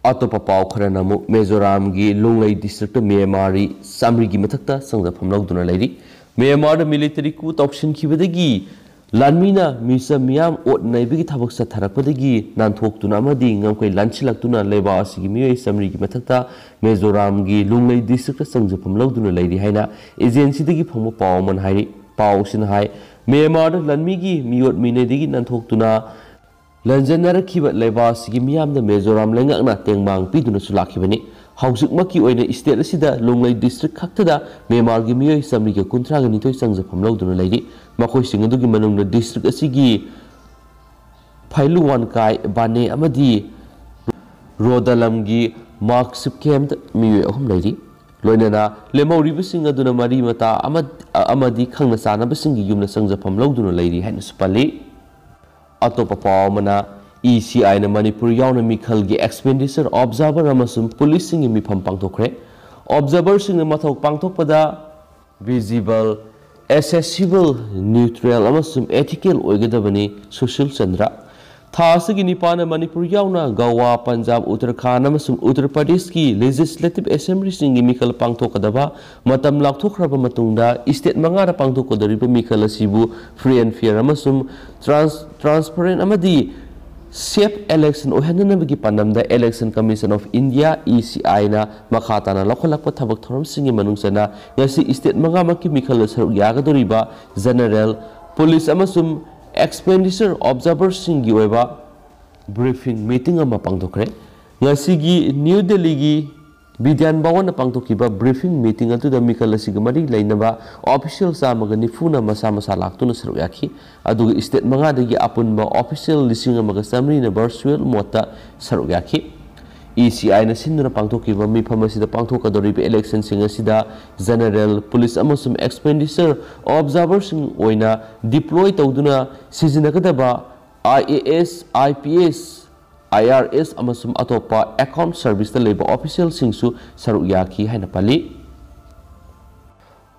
ꯑꯇꯣꯞꯄ ꯄꯥꯎ ꯈꯔꯅ ꯑꯃꯨꯛ ꯃꯤꯖꯣꯔꯥꯝꯒꯤ ꯂꯨꯡꯂꯩ ꯗꯤꯁꯇ꯭ꯔꯤꯛꯇ ꯃ꯭ꯌꯥꯟꯃꯥꯔꯤ ꯆꯥꯃꯔꯤꯒꯤ ꯃꯊꯛꯇ ꯆꯪꯖꯐꯝ ꯂꯧꯗꯨꯅ ꯂꯩꯔꯤ꯫ ꯃ꯭ꯌꯥꯟꯃꯥꯔꯗ ꯃꯤꯂꯤꯇꯔꯤ coup ꯇꯧꯁꯤꯟꯈꯤꯕꯗꯒꯤ ꯂꯥꯟꯃꯤꯅ ꯃꯤꯆꯝ ꯃꯤꯌꯥꯝ ꯑꯣꯠ ꯅꯩꯕꯒꯤ ꯊꯕꯛ ꯆꯠꯊꯔꯛꯄꯗꯒꯤ ꯅꯥꯟꯊꯣꯛꯇꯨꯅ ꯑꯃꯗꯤ ꯉꯝꯈꯩ ꯂꯥꯟꯁꯤꯜꯂꯛꯇꯨꯅ ꯂꯩꯕꯥꯛ ꯑꯁꯤꯒꯤ ꯃꯤꯑꯣꯏ ꯆꯥꯃꯔꯤꯒꯤ ꯃꯊꯛꯇ ꯃꯤꯖꯣꯔꯥꯝꯒꯤ ꯂꯨꯡꯂꯩ ꯗꯤꯁꯇ꯭ꯔꯤꯛꯇ ꯆꯪꯖꯐꯝ ꯂꯧꯗꯨꯅ ꯂꯩꯔꯤ ꯍꯥꯏꯅ ꯑꯦꯖꯦꯟꯁꯤꯗꯒꯤ ꯐꯪꯕ ꯄꯥꯎ ꯑꯃꯅ ꯍꯥꯏꯔꯤ꯫ ꯄꯥꯎ ꯑꯁꯤꯅ ꯍꯥꯏ, ꯃ꯭ꯌꯥꯟꯃꯥꯔꯗ ꯂꯥꯟꯃꯤꯒꯤ ꯃꯤꯑꯣꯠ ꯃꯤꯅꯩꯗꯒꯤ ꯅꯥꯟꯊꯣꯛꯇꯨꯅ ꯂꯟꯖꯟꯅꯔꯛꯈꯤꯕ ꯂꯩꯕꯥꯛ ꯑꯁꯤꯒꯤ ꯃꯤꯌꯥꯝꯗ ꯃꯤꯖꯣꯔꯥꯝ ꯂꯩꯉꯥꯛꯅ ꯇꯦꯡꯕꯥꯡ ꯄꯤꯗꯨꯅꯁꯨ ꯂꯥꯛꯈꯤꯕꯅꯤ꯫ ꯍꯧꯖꯤꯛꯃꯛꯀꯤ ꯑꯣꯏꯅ state ꯑꯁꯤꯗ ꯂꯣꯡꯂꯩ district ꯈꯛꯇꯗ ꯃ꯭ꯌꯥꯟꯃꯥꯔꯒꯤ ꯃꯤꯑꯣꯏ ꯆꯥꯃꯔꯤꯒ ꯀꯨꯟꯊ꯭ꯔꯥꯒ ꯅꯤꯊꯣꯏ ꯆꯪꯖꯐꯝ ꯂꯧꯗꯨꯅ ꯂꯩꯔꯤ꯫ ꯃꯈꯣꯏꯁꯤꯡ ꯑꯗꯨꯒꯤ ꯃꯅꯨꯡꯗ district ꯑꯁꯤꯒꯤ ꯐꯩꯂꯨꯋꯥꯟꯀꯥꯏ, ꯕꯥꯅꯦ ꯑꯃꯗꯤ ꯔꯣꯗꯥꯂꯝꯒꯤ ꯃꯥꯔꯛꯁꯤꯞ camp ꯃꯤꯑꯣꯏ ꯑꯍꯨꯝ ꯂꯩꯔꯤ꯫ ꯂꯣꯏꯅꯅ ꯂꯦꯝꯍꯧꯔꯤꯕꯁꯤꯡ ꯑꯗꯨꯅ ꯃꯔꯤ ꯃꯇꯥ ꯑꯃ-, ꯑꯃꯗꯤ ꯈꯪꯅ ꯆꯥꯟꯅꯕꯁꯤꯡꯒꯤ ꯌꯨꯝꯗ ꯆꯪꯖꯐꯝ ꯂꯧꯗꯨꯅ ꯂꯩꯔꯤ ꯍꯥꯏꯅꯁꯨ ꯄꯜꯂꯤ꯫ ꯑꯇꯣꯞꯄ ꯄꯥꯎ ꯑꯃꯅ, E C Iꯅ ꯃꯅꯤꯄꯨꯔ ꯌꯥꯎꯅ ꯃꯤꯈꯜꯒꯤ expenditure observer ꯑꯃꯁꯨꯡ policeꯁꯤꯡꯒꯤ ꯃꯤꯐꯝ ꯄꯥꯡꯊꯣꯛꯈ꯭ꯔꯦ꯫ Observerꯁꯤꯡꯅ ꯃꯊꯧ ꯄꯥꯡꯊꯣꯛꯄꯗ visible, accessible, neutral ꯑꯃꯁꯨꯡ ethical ꯑꯣꯏꯒꯗꯕꯅꯤ꯫ ꯁꯨꯁꯤꯜ ꯆꯟꯗ꯭ꯔ꯫ ꯊꯥ ꯑꯁꯤꯒꯤ ꯅꯤꯄꯥꯟꯗ ꯃꯅꯤꯄꯨꯔ ꯌꯥꯎꯅ ꯒꯋꯥ, ꯄꯟꯖꯥꯕ, ꯎꯠꯇꯔꯈꯥꯟꯗ ꯑꯃꯁꯨꯡ ꯎꯠꯇꯔ ꯄ꯭ꯔꯗꯦꯁꯀꯤ legislative assemblyꯁꯤꯡꯒꯤ ꯃꯤꯈꯜ ꯄꯥꯡꯊꯣꯛꯀꯗꯕ ꯃꯇꯝ ꯂꯥꯎꯊꯣꯛꯈ꯭ꯔꯕ ꯃꯇꯨꯡꯗ, state ꯃꯉꯥꯗ ꯄꯥꯡꯊꯣꯛꯀꯗꯧꯔꯤꯕ ꯃꯤꯈꯜ ꯑꯁꯤꯕꯨ free and fair ꯑꯃꯁꯨꯡ trans-, transparent ꯑꯃꯗꯤ safe election ꯑꯣꯏꯍꯟꯅꯅꯕꯒꯤ ꯄꯥꯟꯗꯝꯗ Election Commission of India, E C Iꯅ ꯃꯈꯥ ꯇꯥꯅ ꯂꯧꯈꯠꯂꯛꯄ ꯊꯕꯛ ꯊꯧꯔꯝꯁꯤꯡꯒꯤ ꯃꯅꯨꯡ ꯆꯟꯅ ꯉꯁꯤ state ꯃꯉꯥꯃꯛꯀꯤ ꯃꯤꯈꯜꯗ ꯁꯔꯨꯛ ꯌꯥꯒꯗꯧꯔꯤꯕ general, police ꯑꯃꯁꯨꯡ expenditure observerꯁꯤꯡꯒꯤ ꯑꯣꯏꯕ briefing meeting ꯑꯃ ꯄꯥꯡꯊꯣꯛꯈ꯭ꯔꯦ꯫ ꯉꯁꯤꯒꯤ ꯅ꯭ꯌꯨ ꯗꯦꯜꯂꯤꯒꯤ ꯕꯤꯗ꯭ꯌꯥꯟ ꯚꯋꯟꯗ ꯄꯥꯡꯊꯣꯛꯈꯤꯕ briefing meeting ꯑꯗꯨꯗ ꯃꯤꯈꯜ ꯑꯁꯤꯒ ꯃꯔꯤ ꯂꯩꯅꯕ official ꯆꯥꯝꯃꯒ ꯅꯤꯐꯨꯅ ꯃꯁꯥ ꯃꯁꯥ ꯂꯥꯛꯇꯨꯅ ꯁꯔꯨꯛ ꯌꯥꯈꯤ꯫ ꯑꯗꯨꯒ state ꯃꯉꯥꯗꯒꯤ ꯑꯄꯨꯟꯕ official ꯂꯤꯁꯤꯡ ꯑꯃꯒ ꯆꯥꯃꯔꯤꯅ virtual modeꯇ ꯁꯔꯨꯛ ꯌꯥꯈꯤ꯫ E C Iꯅ ꯁꯤꯟꯗꯨꯅ ꯄꯥꯡꯊꯣꯛꯈꯤꯕ ꯃꯤꯐꯝ ꯑꯁꯤꯗ ꯄꯥꯡꯊꯣꯛꯀꯗꯧꯔꯤꯕ electionꯁꯤꯡ ꯑꯁꯤꯗ general, police ꯑꯃꯁꯨꯡ expenditure observerꯁꯤꯡ ꯑꯣꯏꯅ deploy ꯇꯧꯗꯨꯅ ꯁꯤꯖꯤꯟꯅꯒꯗꯕ I A S, I P S, I R S ꯑꯃꯁꯨꯡ ꯑꯇꯣꯞꯄ account serviceꯇ ꯂꯩꯕ officialꯁꯤꯡꯁꯨ ꯁꯔꯨꯛ ꯌꯥꯈꯤ ꯍꯥꯏꯅ ꯄꯜꯂꯤ꯫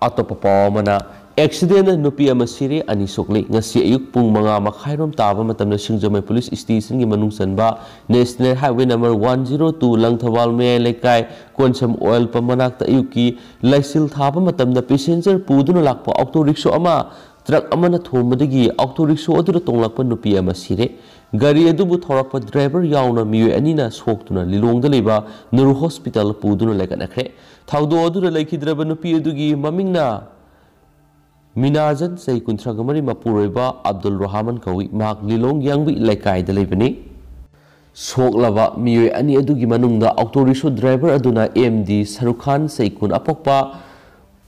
ꯑꯇꯣꯞꯄ ꯄꯥꯎ ꯑꯃꯅ, accidentꯅ ꯅꯨꯄꯤ ꯑꯃ ꯁꯤꯔꯦ, ꯑꯅꯤ ꯁꯣꯛꯂꯦ꯫ ꯉꯁꯤ ꯑꯌꯨꯛ ꯄꯨꯡ ꯃꯉꯥ ꯃꯈꯥꯏꯔꯣꯝ ꯇꯥꯕ ꯃꯇꯝꯗ ꯁꯤꯡꯖꯃꯩ police stationꯒꯤ ꯃꯅꯨꯡ ꯆꯟꯕ National Highway number one zero two Langthabal ꯃꯌꯥꯏ ꯂꯩꯀꯥꯏ ꯀꯣꯟꯁꯝ oil pump ꯃꯅꯥꯛꯇ ꯑꯌꯨꯛꯀꯤ ꯂꯩꯆꯤꯜ ꯊꯥꯕ ꯃꯇꯝꯗ passenger ꯄꯨꯗꯨꯅ ꯂꯥꯛꯄ auto rickshaw ꯑꯃ truck ꯑꯃꯅ ꯊꯣꯝꯕꯗꯒꯤ auto rickshaw ꯑꯗꯨꯗ ꯇꯣꯡꯂꯛꯄ ꯅꯨꯄꯤ ꯑꯃ ꯁꯤꯔꯦ꯫ ꯒꯥꯔꯤ ꯑꯗꯨꯕꯨ ꯊꯧꯔꯛꯄ driver ꯌꯥꯎꯅ ꯃꯤꯑꯣꯏ ꯑꯅꯤꯅ ꯁꯣꯛꯇꯨꯅ ꯂꯤꯂꯣꯡꯗ ꯂꯩꯕ ꯅꯨꯔꯨ hospital ꯄꯨꯗꯨꯅ ꯂꯩꯈꯠꯅꯈ꯭ꯔꯦ꯫ ꯊꯧꯗꯣꯛ ꯑꯗꯨꯗ ꯂꯩꯈꯤꯗ꯭ꯔꯕ ꯅꯨꯄꯤ ꯑꯗꯨꯒꯤ ꯃꯃꯤꯡꯅ ꯃꯤꯅꯥꯖꯟ, ꯆꯍꯤ ꯀꯨꯟꯊ꯭ꯔꯥꯒ ꯃꯔꯤ, ꯃꯄꯨꯔꯣꯏꯕ ꯑꯕꯗꯨꯜ ꯔꯍꯃꯟ ꯀꯧꯏ꯫ ꯃꯍꯥꯛ ꯂꯤꯂꯣꯡ ꯌꯥꯡꯕꯤ ꯂꯩꯀꯥꯏꯗ ꯂꯩꯕꯅꯤ꯫ ꯁꯣꯛꯂꯕ ꯃꯤꯑꯣꯏ ꯑꯅꯤ ꯑꯗꯨꯒꯤ ꯃꯅꯨꯡꯗ ꯑꯣꯇꯣ ꯔꯤꯛꯁꯣ ꯗ꯭ꯔꯥꯏꯚꯔ ꯑꯗꯨꯅ ꯑꯦꯝ ꯗꯤ ꯁꯔꯨꯈꯥꯟ ꯁꯩꯀꯨꯟ ꯑꯄꯣꯛꯄ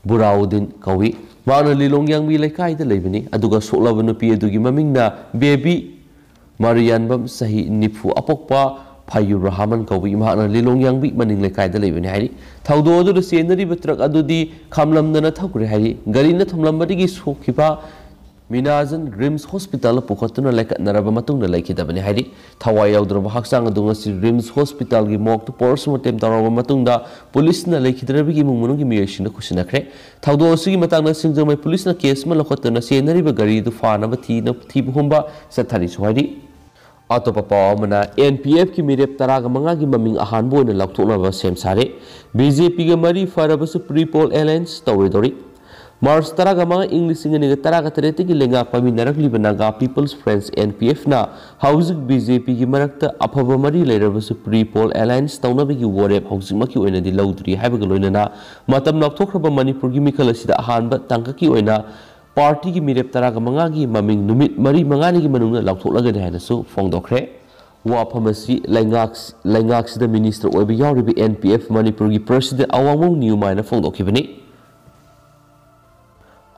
ꯕꯨꯔꯥꯎꯗꯤꯟ ꯀꯧꯏ꯫ ꯃꯍꯥꯛꯅ ꯂꯤꯂꯣꯡ ꯌꯥꯡꯕꯤ ꯂꯩꯀꯥꯏꯗ ꯂꯩꯕꯅꯤ꯫ ꯑꯗꯨꯒ ꯁꯣꯛꯂꯕ ꯅꯨꯄꯤ ꯑꯗꯨꯒꯤ ꯃꯃꯤꯡꯅ ꯕꯦꯕꯤ ꯃꯔꯤꯌꯥꯟꯕꯝ, ꯆꯍꯤ ꯅꯤꯐꯨ ꯑꯄꯣꯛꯄ ꯐꯌꯨꯔ ꯔꯍꯃꯟ ꯀꯧꯏ꯫ ꯃꯍꯥꯛꯅ ꯂꯤꯂꯣꯡ ꯌꯥꯡꯕꯤ ꯃꯅꯤꯡ ꯂꯩꯀꯥꯏꯗ ꯂꯩꯕꯅꯤ ꯍꯥꯏꯔꯤ꯫ ꯊꯧꯗꯣꯛ ꯑꯗꯨꯗ ꯆꯦꯟꯅꯔꯤꯕ ꯇ꯭ꯔꯛ ꯑꯗꯨꯗꯤ ꯈꯥꯝꯂꯝꯗꯅ ꯊꯧꯈ꯭ꯔꯦ ꯍꯥꯏꯔꯤ꯫ ꯒꯥꯔꯤꯅ ꯊꯣꯝꯂꯝꯕꯗꯒꯤ ꯁꯣꯛꯈꯤꯕ ꯃꯤꯅꯥꯖꯟ ꯔꯤꯝꯁ ꯍꯣꯁꯄꯤꯇꯥꯜꯗ ꯄꯨꯈꯠꯇꯨꯅ ꯂꯥꯏꯀꯠꯅꯔꯕ ꯃꯇꯨꯡꯗ ꯂꯩꯈꯤꯗꯕꯅꯤ ꯍꯥꯏꯔꯤ꯫ ꯊꯋꯥꯏ ꯌꯥꯎꯗ꯭ꯔꯕ ꯍꯛꯆꯥꯡ ꯑꯗꯨ ꯉꯁꯤ ꯔꯤꯝꯁ ꯍꯣꯁꯄꯤꯇꯥꯜꯒꯤ ꯃꯣꯔꯒꯇ ꯄꯣꯁꯃꯣꯔꯇꯦꯝ ꯇꯧꯔꯕ ꯃꯇꯨꯡꯗ ꯄꯨꯂꯤꯁꯅ ꯂꯩꯈꯤꯗ꯭ꯔꯕꯒꯤ ꯏꯃꯨꯡ ꯃꯅꯨꯡꯒꯤ ꯃꯤꯑꯣꯏꯁꯤꯡꯗ ꯈꯨꯠꯁꯤꯟꯅꯈ꯭ꯔꯦ꯫ ꯊꯧꯗꯣꯛ ꯑꯁꯤꯒꯤ ꯃꯇꯥꯡꯗ ꯁꯤꯡꯖꯃꯩ ꯄꯨꯂꯤꯁꯅ ꯀꯦꯁ ꯑꯃ ꯂꯧꯈꯠꯇꯨꯅ ꯆꯦꯟꯅꯔꯤꯕ ꯒꯥꯔꯤ ꯑꯗꯨ ꯐꯥꯅꯕ ꯊꯤꯅ-, ꯊꯤꯕ ꯍꯨꯝꯕ ꯆꯠꯊꯔꯤꯁꯨ ꯍꯥꯏꯔꯤ꯫ ꯑꯇꯣꯞꯄ ꯄꯥꯎ ꯑꯃꯅ, ꯑꯦꯟ ꯄꯤ ꯑꯦꯐꯀꯤ ꯃꯤꯔꯦꯞ ꯇꯔꯥꯒ ꯃꯉꯥꯒꯤ ꯃꯃꯤꯡ ꯑꯍꯥꯟꯕ ꯑꯣꯏꯅ ꯂꯥꯎꯊꯣꯛꯅꯕ ꯁꯦꯝ ꯁꯥꯔꯦ꯫ ꯕꯤ ꯖꯦ ꯄꯤꯒ ꯃꯔꯤ ꯐꯔꯕꯁꯨ ꯄ꯭ꯔꯤ ꯄꯣꯜ ꯑꯦꯂꯥꯌꯟꯁ ꯇꯧꯔꯣꯏꯗꯧꯔꯤ꯫ ꯃꯥꯔꯆ ꯇꯔꯥꯒ ꯃꯉꯥ, ꯏꯪ ꯂꯤꯁꯤꯡ ꯑꯅꯤꯒ ꯇꯔꯥꯒ ꯇꯔꯦꯠꯇꯒꯤ ꯂꯩꯉꯥꯛ ꯄꯥꯏꯃꯤꯟꯅꯔꯛꯂꯤꯕ Naga people's front, N P ꯑꯦꯐꯅ ꯍꯧꯖꯤꯛ ꯕꯤ ꯖꯦ ꯄꯤꯒꯤ ꯃꯔꯛꯇ ꯑꯐꯕ ꯃꯔꯤ ꯂꯩꯔꯕꯁꯨ ꯄ꯭ꯔꯤ ꯄꯣꯜ ꯑꯦꯂꯥꯌꯟꯁ ꯇꯧꯅꯕꯒꯤ ꯋꯥꯔꯦꯞ ꯍꯧꯖꯤꯛꯃꯛꯀꯤ ꯑꯣꯏꯅꯗꯤ ꯂꯧꯗ꯭ꯔꯤ ꯍꯥꯏꯕꯒ ꯂꯣꯏꯅꯅ ꯃꯇꯝ ꯂꯥꯎꯊꯣꯛꯈ꯭ꯔꯕ ꯃꯅꯤꯄꯨꯔꯒꯤ ꯃꯤꯈꯜ ꯑꯁꯤꯗ ꯑꯍꯥꯟꯕ ꯇꯥꯡꯀꯛꯀꯤ ꯑꯣꯏꯅ ꯄꯥꯔꯇꯤꯒꯤ ꯃꯤꯔꯦꯞ ꯇꯔꯥꯒ ꯃꯉꯥꯒꯤ ꯃꯃꯤꯡ ꯅꯨꯃꯤꯠ ꯃꯔꯤ ꯃꯉꯥꯅꯤꯒꯤ ꯃꯅꯨꯡꯗ ꯂꯥꯎꯊꯣꯛꯂꯒꯅꯤ ꯍꯥꯏꯅꯁꯨ ꯐꯣꯡꯗꯣꯛꯈ꯭ꯔꯦ꯫ ꯋꯥꯐꯝ ꯑꯁꯤ ꯂꯩꯉꯥꯛ-, ꯂꯩꯉꯥꯛꯁꯤꯗ ꯃꯤꯅꯤꯁꯇꯔ ꯑꯣꯏꯕ ꯌꯥꯎꯔꯤꯕ ꯑꯦꯟ ꯄꯤ ꯑꯦꯐ ꯃꯅꯤꯄꯨꯔꯒꯤ ꯄ꯭ꯔꯁꯤꯗꯦꯟ ꯑꯋꯥꯡꯕꯝ ꯅꯤꯌꯨꯃꯥꯏꯅ ꯐꯣꯡꯗꯣꯛꯈꯤꯕꯅꯤ꯫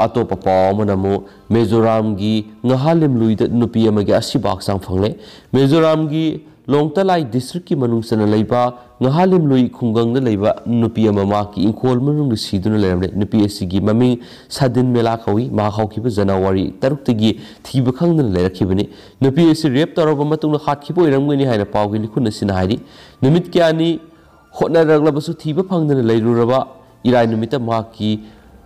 ꯑꯇꯣꯞꯄ ꯄꯥꯎ ꯑꯃꯅ ꯑꯃꯨꯛ ꯃꯤꯖꯣꯔꯥꯝꯒꯤ ꯉꯍꯥꯂꯦꯝꯂꯨꯏꯗ ꯅꯨꯄꯤ ꯑꯃꯒꯤ ꯑꯁꯤꯕ ꯍꯛꯆꯥꯡ ꯐꯪꯂꯦ꯫ ꯃꯤꯖꯣꯔꯥꯝꯒꯤ ꯂꯣꯡꯇꯂꯥꯏ ꯗꯤꯁꯇ꯭ꯔꯤꯛꯀꯤ ꯃꯅꯨꯡ ꯆꯟꯅ ꯂꯩꯕ ꯉꯍꯥꯂꯦꯝꯂꯨꯏ ꯈꯨꯡꯒꯪꯗ ꯂꯩꯕ ꯅꯨꯄꯤ ꯑꯃ ꯃꯍꯥꯛꯀꯤ ꯏꯪꯈꯣꯜ ꯃꯅꯨꯡꯗ ꯁꯤꯗꯨꯅ ꯂꯩꯔꯝꯂꯦ꯫ ꯅꯨꯄꯤ ꯑꯁꯤꯒꯤ ꯃꯃꯤꯡ ꯁꯥꯗꯤꯟ ꯃꯦꯂꯥ ꯀꯧꯏ꯫ ꯃꯍꯥꯛ ꯍꯧꯈꯤꯕ ꯖꯅꯋꯥꯔꯤ ꯇꯔꯨꯛꯇꯒꯤ ꯊꯤꯕ ꯈꯪꯗꯅ ꯂꯩꯔꯛꯈꯤꯕꯅꯤ꯫ ꯅꯨꯄꯤ ꯑꯁꯤ ꯔꯦꯞ ꯇꯧꯔꯕ ꯃꯇꯨꯡꯗ ꯍꯥꯠꯈꯤꯕ ꯑꯣꯏꯔꯝꯒꯅꯤ ꯍꯥꯏꯅ ꯄꯥꯎꯒꯤ ꯂꯤꯈꯨꯟ ꯑꯁꯤꯅ ꯍꯥꯏꯔꯤ꯫ ꯅꯨꯃꯤꯠ ꯀꯌꯥꯅꯤ ꯍꯣꯠꯅꯔꯛꯂꯕꯁꯨ ꯊꯤꯕ ꯐꯪꯗꯅ ꯂꯩꯔꯨꯔꯕ ꯏꯔꯥꯏ ꯅꯨꯃꯤꯠꯇ ꯃꯍꯥꯛꯀꯤ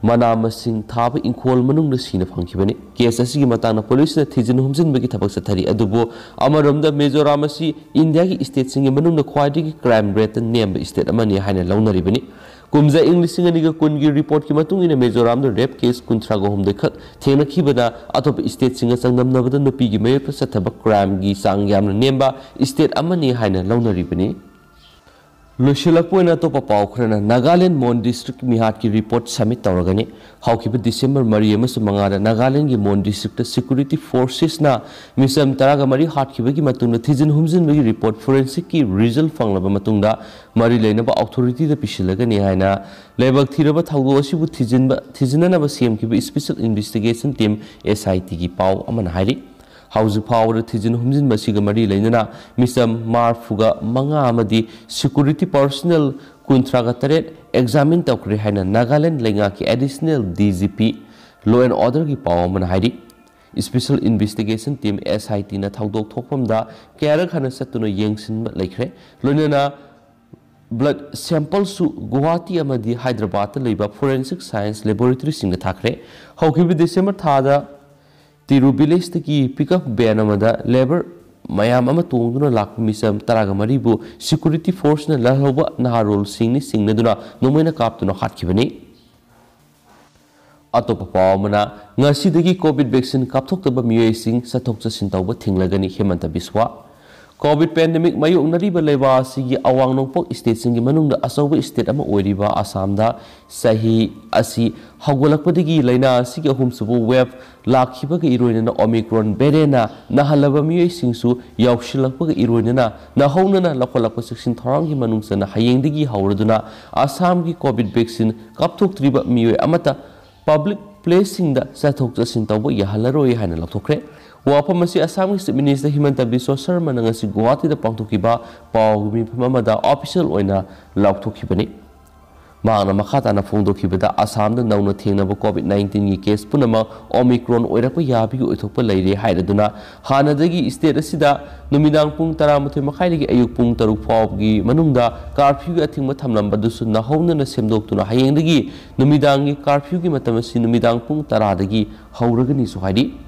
ꯃꯅꯥ ꯃꯁꯤꯡ ꯊꯥꯕ ꯏꯪꯈꯣꯜ ꯃꯅꯨꯡꯗ ꯁꯤꯅ ꯐꯪꯈꯤꯕꯅꯤ꯫ ꯀꯦꯁ ꯑꯁꯤꯒꯤ ꯃꯇꯥꯡꯗ ꯄꯨꯂꯤꯁꯅ ꯊꯤꯖꯤꯟ ꯍꯨꯝꯖꯤꯟꯕꯒꯤ ꯊꯕꯛ ꯆꯠꯊꯔꯤ꯫ ꯑꯗꯨꯕꯨ ꯑꯃꯔꯣꯝꯗ ꯃꯤꯖꯣꯔꯥꯝ ꯑꯁꯤ ꯏꯟꯗꯤꯌꯥꯒꯤ ꯁ꯭ꯇꯦꯠꯁꯤꯡꯒꯤ ꯃꯅꯨꯡꯗ ꯈ꯭ꯋꯥꯏꯗꯒꯤ ꯀ꯭ꯔꯥꯏꯝ ꯔꯦꯠꯇ ꯅꯦꯝꯕ ꯁ꯭ꯇꯦꯠ ꯑꯃꯅꯤ ꯍꯥꯏꯅ ꯂꯧꯅꯔꯤꯕꯅꯤ꯫ ꯀꯨꯝꯖꯥ ꯏꯪ ꯂꯤꯁꯤꯡ ꯑꯅꯤꯒ ꯀꯨꯟꯒꯤ ꯔꯤꯄꯣꯔꯠꯀꯤ ꯃꯇꯨꯡ ꯏꯟꯅ ꯃꯤꯖꯣꯔꯥꯝꯗ ꯔꯦꯞ ꯀꯦꯁ ꯀꯨꯟꯊ꯭ꯔꯥꯒ ꯍꯨꯝꯗꯣꯏ ꯈꯛ ꯊꯦꯡꯅꯈꯤꯕꯅ ꯑꯇꯣꯞꯄ ꯁ꯭ꯇꯦꯠꯁꯤꯡꯒ ꯆꯥꯡꯗꯝꯅꯕꯗ ꯅꯨꯄꯤꯒꯤ ꯃꯥꯌꯣꯛꯇ ꯆꯠꯊꯕ ꯀ꯭ꯔꯥꯏꯝꯒꯤ ꯆꯥꯡ ꯌꯥꯝꯅ ꯅꯦꯝꯕ ꯁ꯭ꯇꯦꯠ ꯑꯃꯅꯤ ꯍꯥꯏꯅ ꯂꯧꯅꯔꯤꯕꯅꯤ꯫ ꯂꯣꯏꯁꯤꯜꯂꯛꯄ ꯑꯣꯏꯅ ꯑꯇꯣꯞꯄ ꯄꯥꯎ ꯈꯔꯅ ꯅꯥꯒꯥꯂꯦꯟ ꯃꯣꯟ ꯗꯤꯁꯇ꯭ꯔꯤꯛ ꯃꯤꯍꯥꯠꯀꯤ ꯔꯤꯄꯣꯔꯠ ꯁꯕꯃꯤꯠ ꯇꯧꯔꯒꯅꯤ꯫ ꯍꯧꯈꯤꯕ ꯗꯤꯁꯦꯝꯕꯔ ꯃꯔꯤ ꯑꯃꯁꯨꯡ ꯃꯉꯥꯗ ꯅꯥꯒꯥꯂꯦꯟꯒꯤ ꯃꯣꯟ ꯗꯤꯁꯇ꯭ꯔꯤꯛꯇ ꯁꯦꯀ꯭ꯌꯨꯔꯤꯇꯤ ꯐꯣꯔꯁꯦꯁꯅ ꯃꯤꯆꯝ ꯇꯔꯥꯒ ꯃꯔꯤ ꯍꯥꯠꯈꯤꯕꯒꯤ ꯃꯇꯨꯡꯗ ꯊꯤꯖꯤꯟ ꯍꯨꯝꯖꯤꯟꯕꯒꯤ ꯔꯤꯄꯣꯔꯠ ꯐꯣꯔꯦꯟꯁꯤꯛꯀꯤ ꯔꯤꯖꯜ ꯐꯪꯂꯕ ꯃꯇꯨꯡꯗ ꯃꯔꯤ ꯂꯩꯅꯕ ꯑꯣꯊꯣꯔꯤꯇꯤꯗ ꯄꯤꯁꯤꯜꯂꯒꯅꯤ ꯍꯥꯏꯅ ꯂꯥꯏꯕꯛ ꯊꯤꯔꯕ ꯊꯧꯗꯣꯛ ꯑꯁꯤꯕꯨ ꯊꯤꯖꯤꯟꯕ ꯊꯤꯖꯤꯟꯅꯅꯕ ꯁꯦꯝꯈꯤꯕ ꯁ꯭ꯄꯦꯁꯦꯜ ꯏꯟꯚꯦꯁꯇꯤꯒꯦꯁꯟ ꯇꯤꯝ, ꯑꯦꯁ ꯑꯥꯏ ꯇꯤꯒꯤ ꯄꯥꯎ ꯑꯃꯅ ꯍꯥꯏꯔꯤ꯫ ꯍꯧꯖꯤꯛ ꯐꯥꯎꯕꯗ ꯊꯤꯖꯤꯟ ꯍꯨꯝꯖꯤꯟꯕ ꯑꯁꯤꯒ ꯃꯔꯤ ꯂꯩꯅꯅ ꯃꯤꯆꯝ ꯃꯔꯤꯐꯨꯒ ꯃꯉꯥ ꯑꯃꯗꯤ ꯁꯦꯀ꯭ꯌꯨꯔꯤꯇꯤ ꯄꯔꯁꯣꯅꯦꯜ ꯀꯨꯟꯊ꯭ꯔꯥꯒ ꯇꯔꯦꯠ ꯑꯦꯛꯖꯥꯃꯤꯟ ꯇꯧꯈ꯭ꯔꯦ ꯍꯥꯏꯅ ꯅꯥꯒꯥꯂꯦꯟ ꯂꯩꯉꯥꯛꯀꯤ additional D G P law and ꯑꯣꯔꯗꯔꯒꯤ ꯄꯥꯎ ꯑꯃꯅ ꯍꯥꯏꯔꯤ꯫ Special investigation team, S I ꯇꯤꯅ ꯊꯧꯗꯣꯛ ꯊꯣꯛꯐꯝꯗ ꯀꯌꯥꯔꯛ ꯍꯟꯅ ꯆꯠꯇꯨꯅ ꯌꯦꯡꯁꯤꯟꯕ ꯂꯩꯈ꯭ꯔꯦ꯫ ꯂꯣꯏꯅꯅ ꯕ꯭ꯂꯗ ꯁꯦꯝꯄꯜꯁꯨ ꯒꯨꯋꯥꯍꯥꯇꯤ ꯑꯃꯗꯤ ꯍꯥꯏꯗ꯭ꯔꯕꯥꯗꯇ ꯂꯩꯕ ꯐꯣꯔꯦꯟꯁꯤꯛ ꯁꯥꯏꯟꯁ ꯂꯦꯕꯣꯔꯦꯇꯔꯤꯁꯤꯡꯗ ꯊꯥꯈ꯭ꯔꯦ꯫ ꯍꯧꯈꯤꯕ ꯗꯤꯁꯦꯝꯕꯔ ꯊꯥꯗ ꯇꯤꯔꯨ ꯚꯤꯂꯦꯖꯇꯒꯤ ꯄꯤꯛꯑꯞ ꯚꯦꯟ ꯑꯃꯗ ꯂꯦꯕꯔ ꯃꯌꯥꯝ ꯑꯃ ꯇꯣꯡꯗꯨꯅ ꯂꯥꯛꯄ ꯃꯤꯆꯝ ꯇꯔꯥꯒ ꯃꯔꯤꯕꯨ ꯁꯦꯀ꯭ꯌꯨꯔꯤꯇꯤ ꯐꯣꯔꯁꯅ ꯂꯥꯜꯍꯧꯕ ꯅꯍꯥꯔꯣꯜꯁꯤꯡꯅꯤ ꯆꯤꯡꯅꯗꯨꯅ ꯅꯣꯡꯃꯩꯅ ꯀꯥꯞꯇꯨꯅ ꯍꯥꯠꯈꯤꯕꯅꯤ꯫ ꯑꯇꯣꯞꯄ ꯄꯥꯎ ꯑꯃꯅ, ꯉꯁꯤꯗꯒꯤ ꯀꯣꯚꯤꯗ ꯚꯦꯛꯁꯤꯟ ꯀꯥꯞꯊꯣꯛꯇꯕ ꯃꯤꯑꯣꯏꯁꯤꯡ ꯆꯠꯊꯣꯛ ꯆꯠꯁꯤꯟ ꯇꯧꯕ ꯊꯤꯡꯂꯒꯅꯤ, ꯍꯤꯃꯟꯇ ꯕꯤꯁ꯭ꯋꯥ꯫ ꯀꯣꯚꯤꯗ ꯄꯦꯟꯗꯦꯃꯤꯛ ꯃꯥꯌꯣꯛꯅꯔꯤꯕ ꯂꯩꯕꯥꯛ ꯑꯁꯤꯒꯤ ꯑꯋꯥꯡ ꯅꯣꯡꯄꯣꯛ ꯁ꯭ꯇꯦꯠꯁꯤꯡꯒꯤ ꯃꯅꯨꯡꯗ ꯑꯆꯧꯕ ꯁ꯭ꯇꯦꯠ ꯑꯃ ꯑꯣꯏꯔꯤꯕ ꯑꯁꯥꯝꯗ ꯆꯍꯤ ꯑꯁꯤ ꯍꯧꯒꯠꯂꯛꯄꯗꯒꯤ ꯂꯥꯏꯅꯥ ꯑꯁꯤꯒꯤ ꯑꯍꯨꯝꯁꯨꯕ ꯋꯦꯕ ꯂꯥꯛꯈꯤꯕꯒ ꯏꯔꯣꯏꯅꯅ ꯑꯣꯃꯤꯀ꯭ꯔꯣꯟ ꯚꯦꯔꯤꯌꯦꯟꯅ ꯅꯥꯍꯜꯂꯕ ꯃꯤꯑꯣꯏꯁꯤꯡꯁꯨ ꯌꯥꯎꯁꯤꯜꯂꯛꯄꯒ ꯏꯔꯣꯏꯅꯅ ꯅꯧꯍꯧꯅꯅ ꯂꯧꯈꯠꯂꯛꯄ ꯆꯦꯛꯁꯤꯟ ꯊꯧꯔꯥꯡꯒꯤ ꯃꯅꯨꯡ ꯆꯟꯅ ꯍꯌꯦꯡꯗꯒꯤ ꯍꯧꯔꯗꯨꯅ ꯑꯁꯥꯝꯒꯤ ꯀꯣꯚꯤꯗ ꯚꯦꯛꯁꯤꯟ ꯀꯥꯞꯊꯣꯛꯇ꯭ꯔꯤꯕ ꯃꯤꯑꯣꯏ ꯑꯃꯠꯇ ꯄꯕ꯭ꯂꯤꯛ ꯄ꯭ꯂꯦꯁꯁꯤꯡꯗ ꯆꯠꯊꯣꯛ ꯆꯠꯁꯤꯟ ꯇꯧꯕ ꯌꯥꯍꯜꯂꯔꯣꯏ ꯍꯥꯏꯅ ꯂꯥꯎꯊꯣꯛꯈ꯭ꯔꯦ꯫ ꯋꯥꯐꯝ ꯑꯁꯤ ꯑꯁꯥꯝꯒꯤ ꯆꯤꯐ ꯃꯤꯅꯤꯁꯇꯔ ꯍꯤꯃꯟꯇ ꯕꯤꯁ꯭ꯋ ꯁꯔꯃꯅ ꯉꯁꯤ ꯒꯨꯋꯥꯍꯥꯇꯤꯗ ꯄꯥꯡꯊꯣꯛꯈꯤꯕ ꯄꯥꯎꯒꯤ ꯃꯤꯐꯝ ꯑꯃꯗ ꯑꯣꯐꯤꯁꯤꯌꯦꯜ ꯑꯣꯏꯅ ꯂꯥꯎꯊꯣꯛꯈꯤꯕꯅꯤ꯫ ꯃꯍꯥꯛꯅ ꯃꯈꯥ ꯇꯥꯅ ꯐꯣꯡꯗꯣꯛꯈꯤꯕꯗ, ꯑꯁꯥꯝꯗ ꯅꯧꯅ ꯊꯦꯡꯅꯕ ꯀꯣꯚꯤꯗ ꯅꯥꯏꯟꯇꯤꯟꯒꯤ ꯀꯦꯁ ꯄꯨꯝꯅꯃꯛ ꯑꯣꯃꯤꯀ꯭ꯔꯣꯟ ꯑꯣꯏꯔꯛꯄ ꯌꯥꯕꯒꯤ ꯑꯣꯏꯊꯣꯛꯄ ꯂꯩꯔꯦ ꯍꯥꯏꯔꯗꯨꯅ, ꯍꯥꯟꯅꯗꯒꯤ ꯁ꯭ꯇꯦꯠ ꯑꯁꯤꯗ ꯅꯨꯃꯤꯗꯥꯡ ꯄꯨꯡ ꯇꯔꯥꯃꯥꯊꯣꯏ ꯃꯈꯥꯏꯗꯒꯤ ꯑꯌꯨꯛ ꯄꯨꯡ ꯇꯔꯨꯛ ꯐꯥꯎꯕꯒꯤ ꯃꯅꯨꯡꯗ ꯀꯥꯔꯐ꯭ꯌꯨꯒꯤ ꯑꯊꯤꯡꯕ ꯊꯝꯂꯝꯕꯗꯨꯁꯨ ꯅꯧꯍꯧꯅꯅ ꯁꯦꯝꯗꯣꯛꯇꯨꯅ ꯍꯌꯦꯡꯗꯒꯤ ꯅꯨꯃꯤꯗꯥꯡꯒꯤ ꯀꯥꯔꯐ꯭ꯌꯨꯒꯤ ꯃꯇꯝ ꯑꯁꯤ ꯅꯨꯃꯤꯗꯥꯡ ꯄꯨꯡ ꯇꯔꯥꯗꯒꯤ ꯍꯧꯔꯒꯅꯤꯁꯨ ꯍꯥꯏꯔꯤ꯫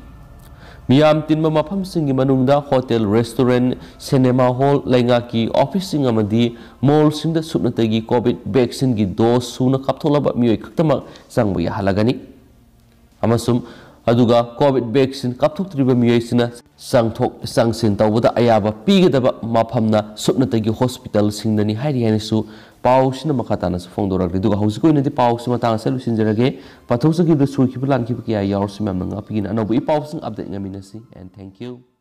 ꯃꯤꯌꯥꯝ ꯇꯤꯟꯕ ꯃꯐꯝꯁꯤꯡꯒꯤ ꯃꯅꯨꯡꯗ ꯍꯣꯇꯦꯜ, ꯔꯦꯁꯇꯨꯔꯦꯟ, ꯁꯤꯅꯦꯃꯥ ꯍꯣꯜ, ꯂꯩꯉꯥꯛꯀꯤ ꯑꯣꯐꯤꯁꯁꯤꯡ ꯑꯃꯗꯤ ꯃꯣꯜꯁꯤꯡꯗ ꯁꯨꯞꯅꯇꯒꯤ ꯀꯣꯚꯤꯗ ꯚꯦꯛꯁꯤꯟꯒꯤ ꯗꯣꯁ ꯁꯨꯅ ꯀꯥꯞꯊꯣꯛꯂꯕ ꯃꯤꯑꯣꯏ ꯈꯛꯇꯃꯛ ꯆꯪꯕ ꯌꯥꯍꯜꯂꯒꯅꯤ꯫ ꯑꯃꯁꯨꯡ ꯑꯗꯨꯒ ꯀꯣꯚꯤꯗ ꯚꯦꯛꯁꯤꯟ ꯀꯥꯞꯊꯣꯛꯇ꯭ꯔꯤꯕ ꯃꯤꯑꯣꯏꯁꯤꯅ ꯆꯪꯊꯣꯛ ꯆꯪꯁꯤꯟ ꯇꯧꯕꯗ ꯑꯌꯥꯕ ꯄꯤꯒꯗꯕ ꯃꯐꯝꯅ ꯁꯨꯞꯅꯇꯒꯤ ꯍꯣꯁꯄꯤꯇꯥꯜꯁꯤꯡꯗꯅꯤ ꯍꯥꯏꯔꯤ ꯍꯥꯏꯅꯁꯨ ꯄꯥꯎꯁꯤꯅ ꯃꯈꯥ ꯇꯥꯅꯁꯨ ꯐꯣꯡꯗꯣꯔꯛꯂꯤ꯫ ꯑꯗꯨꯒ ꯍꯧꯖꯤꯛꯀꯤ ꯑꯣꯏꯅꯗꯤ ꯄꯥꯎꯁꯤ ꯃꯇꯥꯡ ꯑꯁꯤꯗ ꯂꯣꯏꯁꯤꯟꯖꯔꯒꯦ꯫ ꯄꯥꯊꯣꯛꯆꯈꯤꯕꯗ ꯁꯣꯏꯈꯤꯕ ꯂꯥꯟꯈꯤꯕ ꯀꯌꯥ ꯌꯥꯎꯔꯁꯨ ꯃꯌꯥꯝꯅ ꯉꯥꯛꯄꯤꯒꯅ꯫ ꯑꯅꯧꯕ ꯏ ꯄꯥꯎꯁꯤꯡ ꯑꯞꯗꯦꯠ ꯉꯥꯏꯃꯤꯟꯅꯁꯤ꯫ And thank you꯫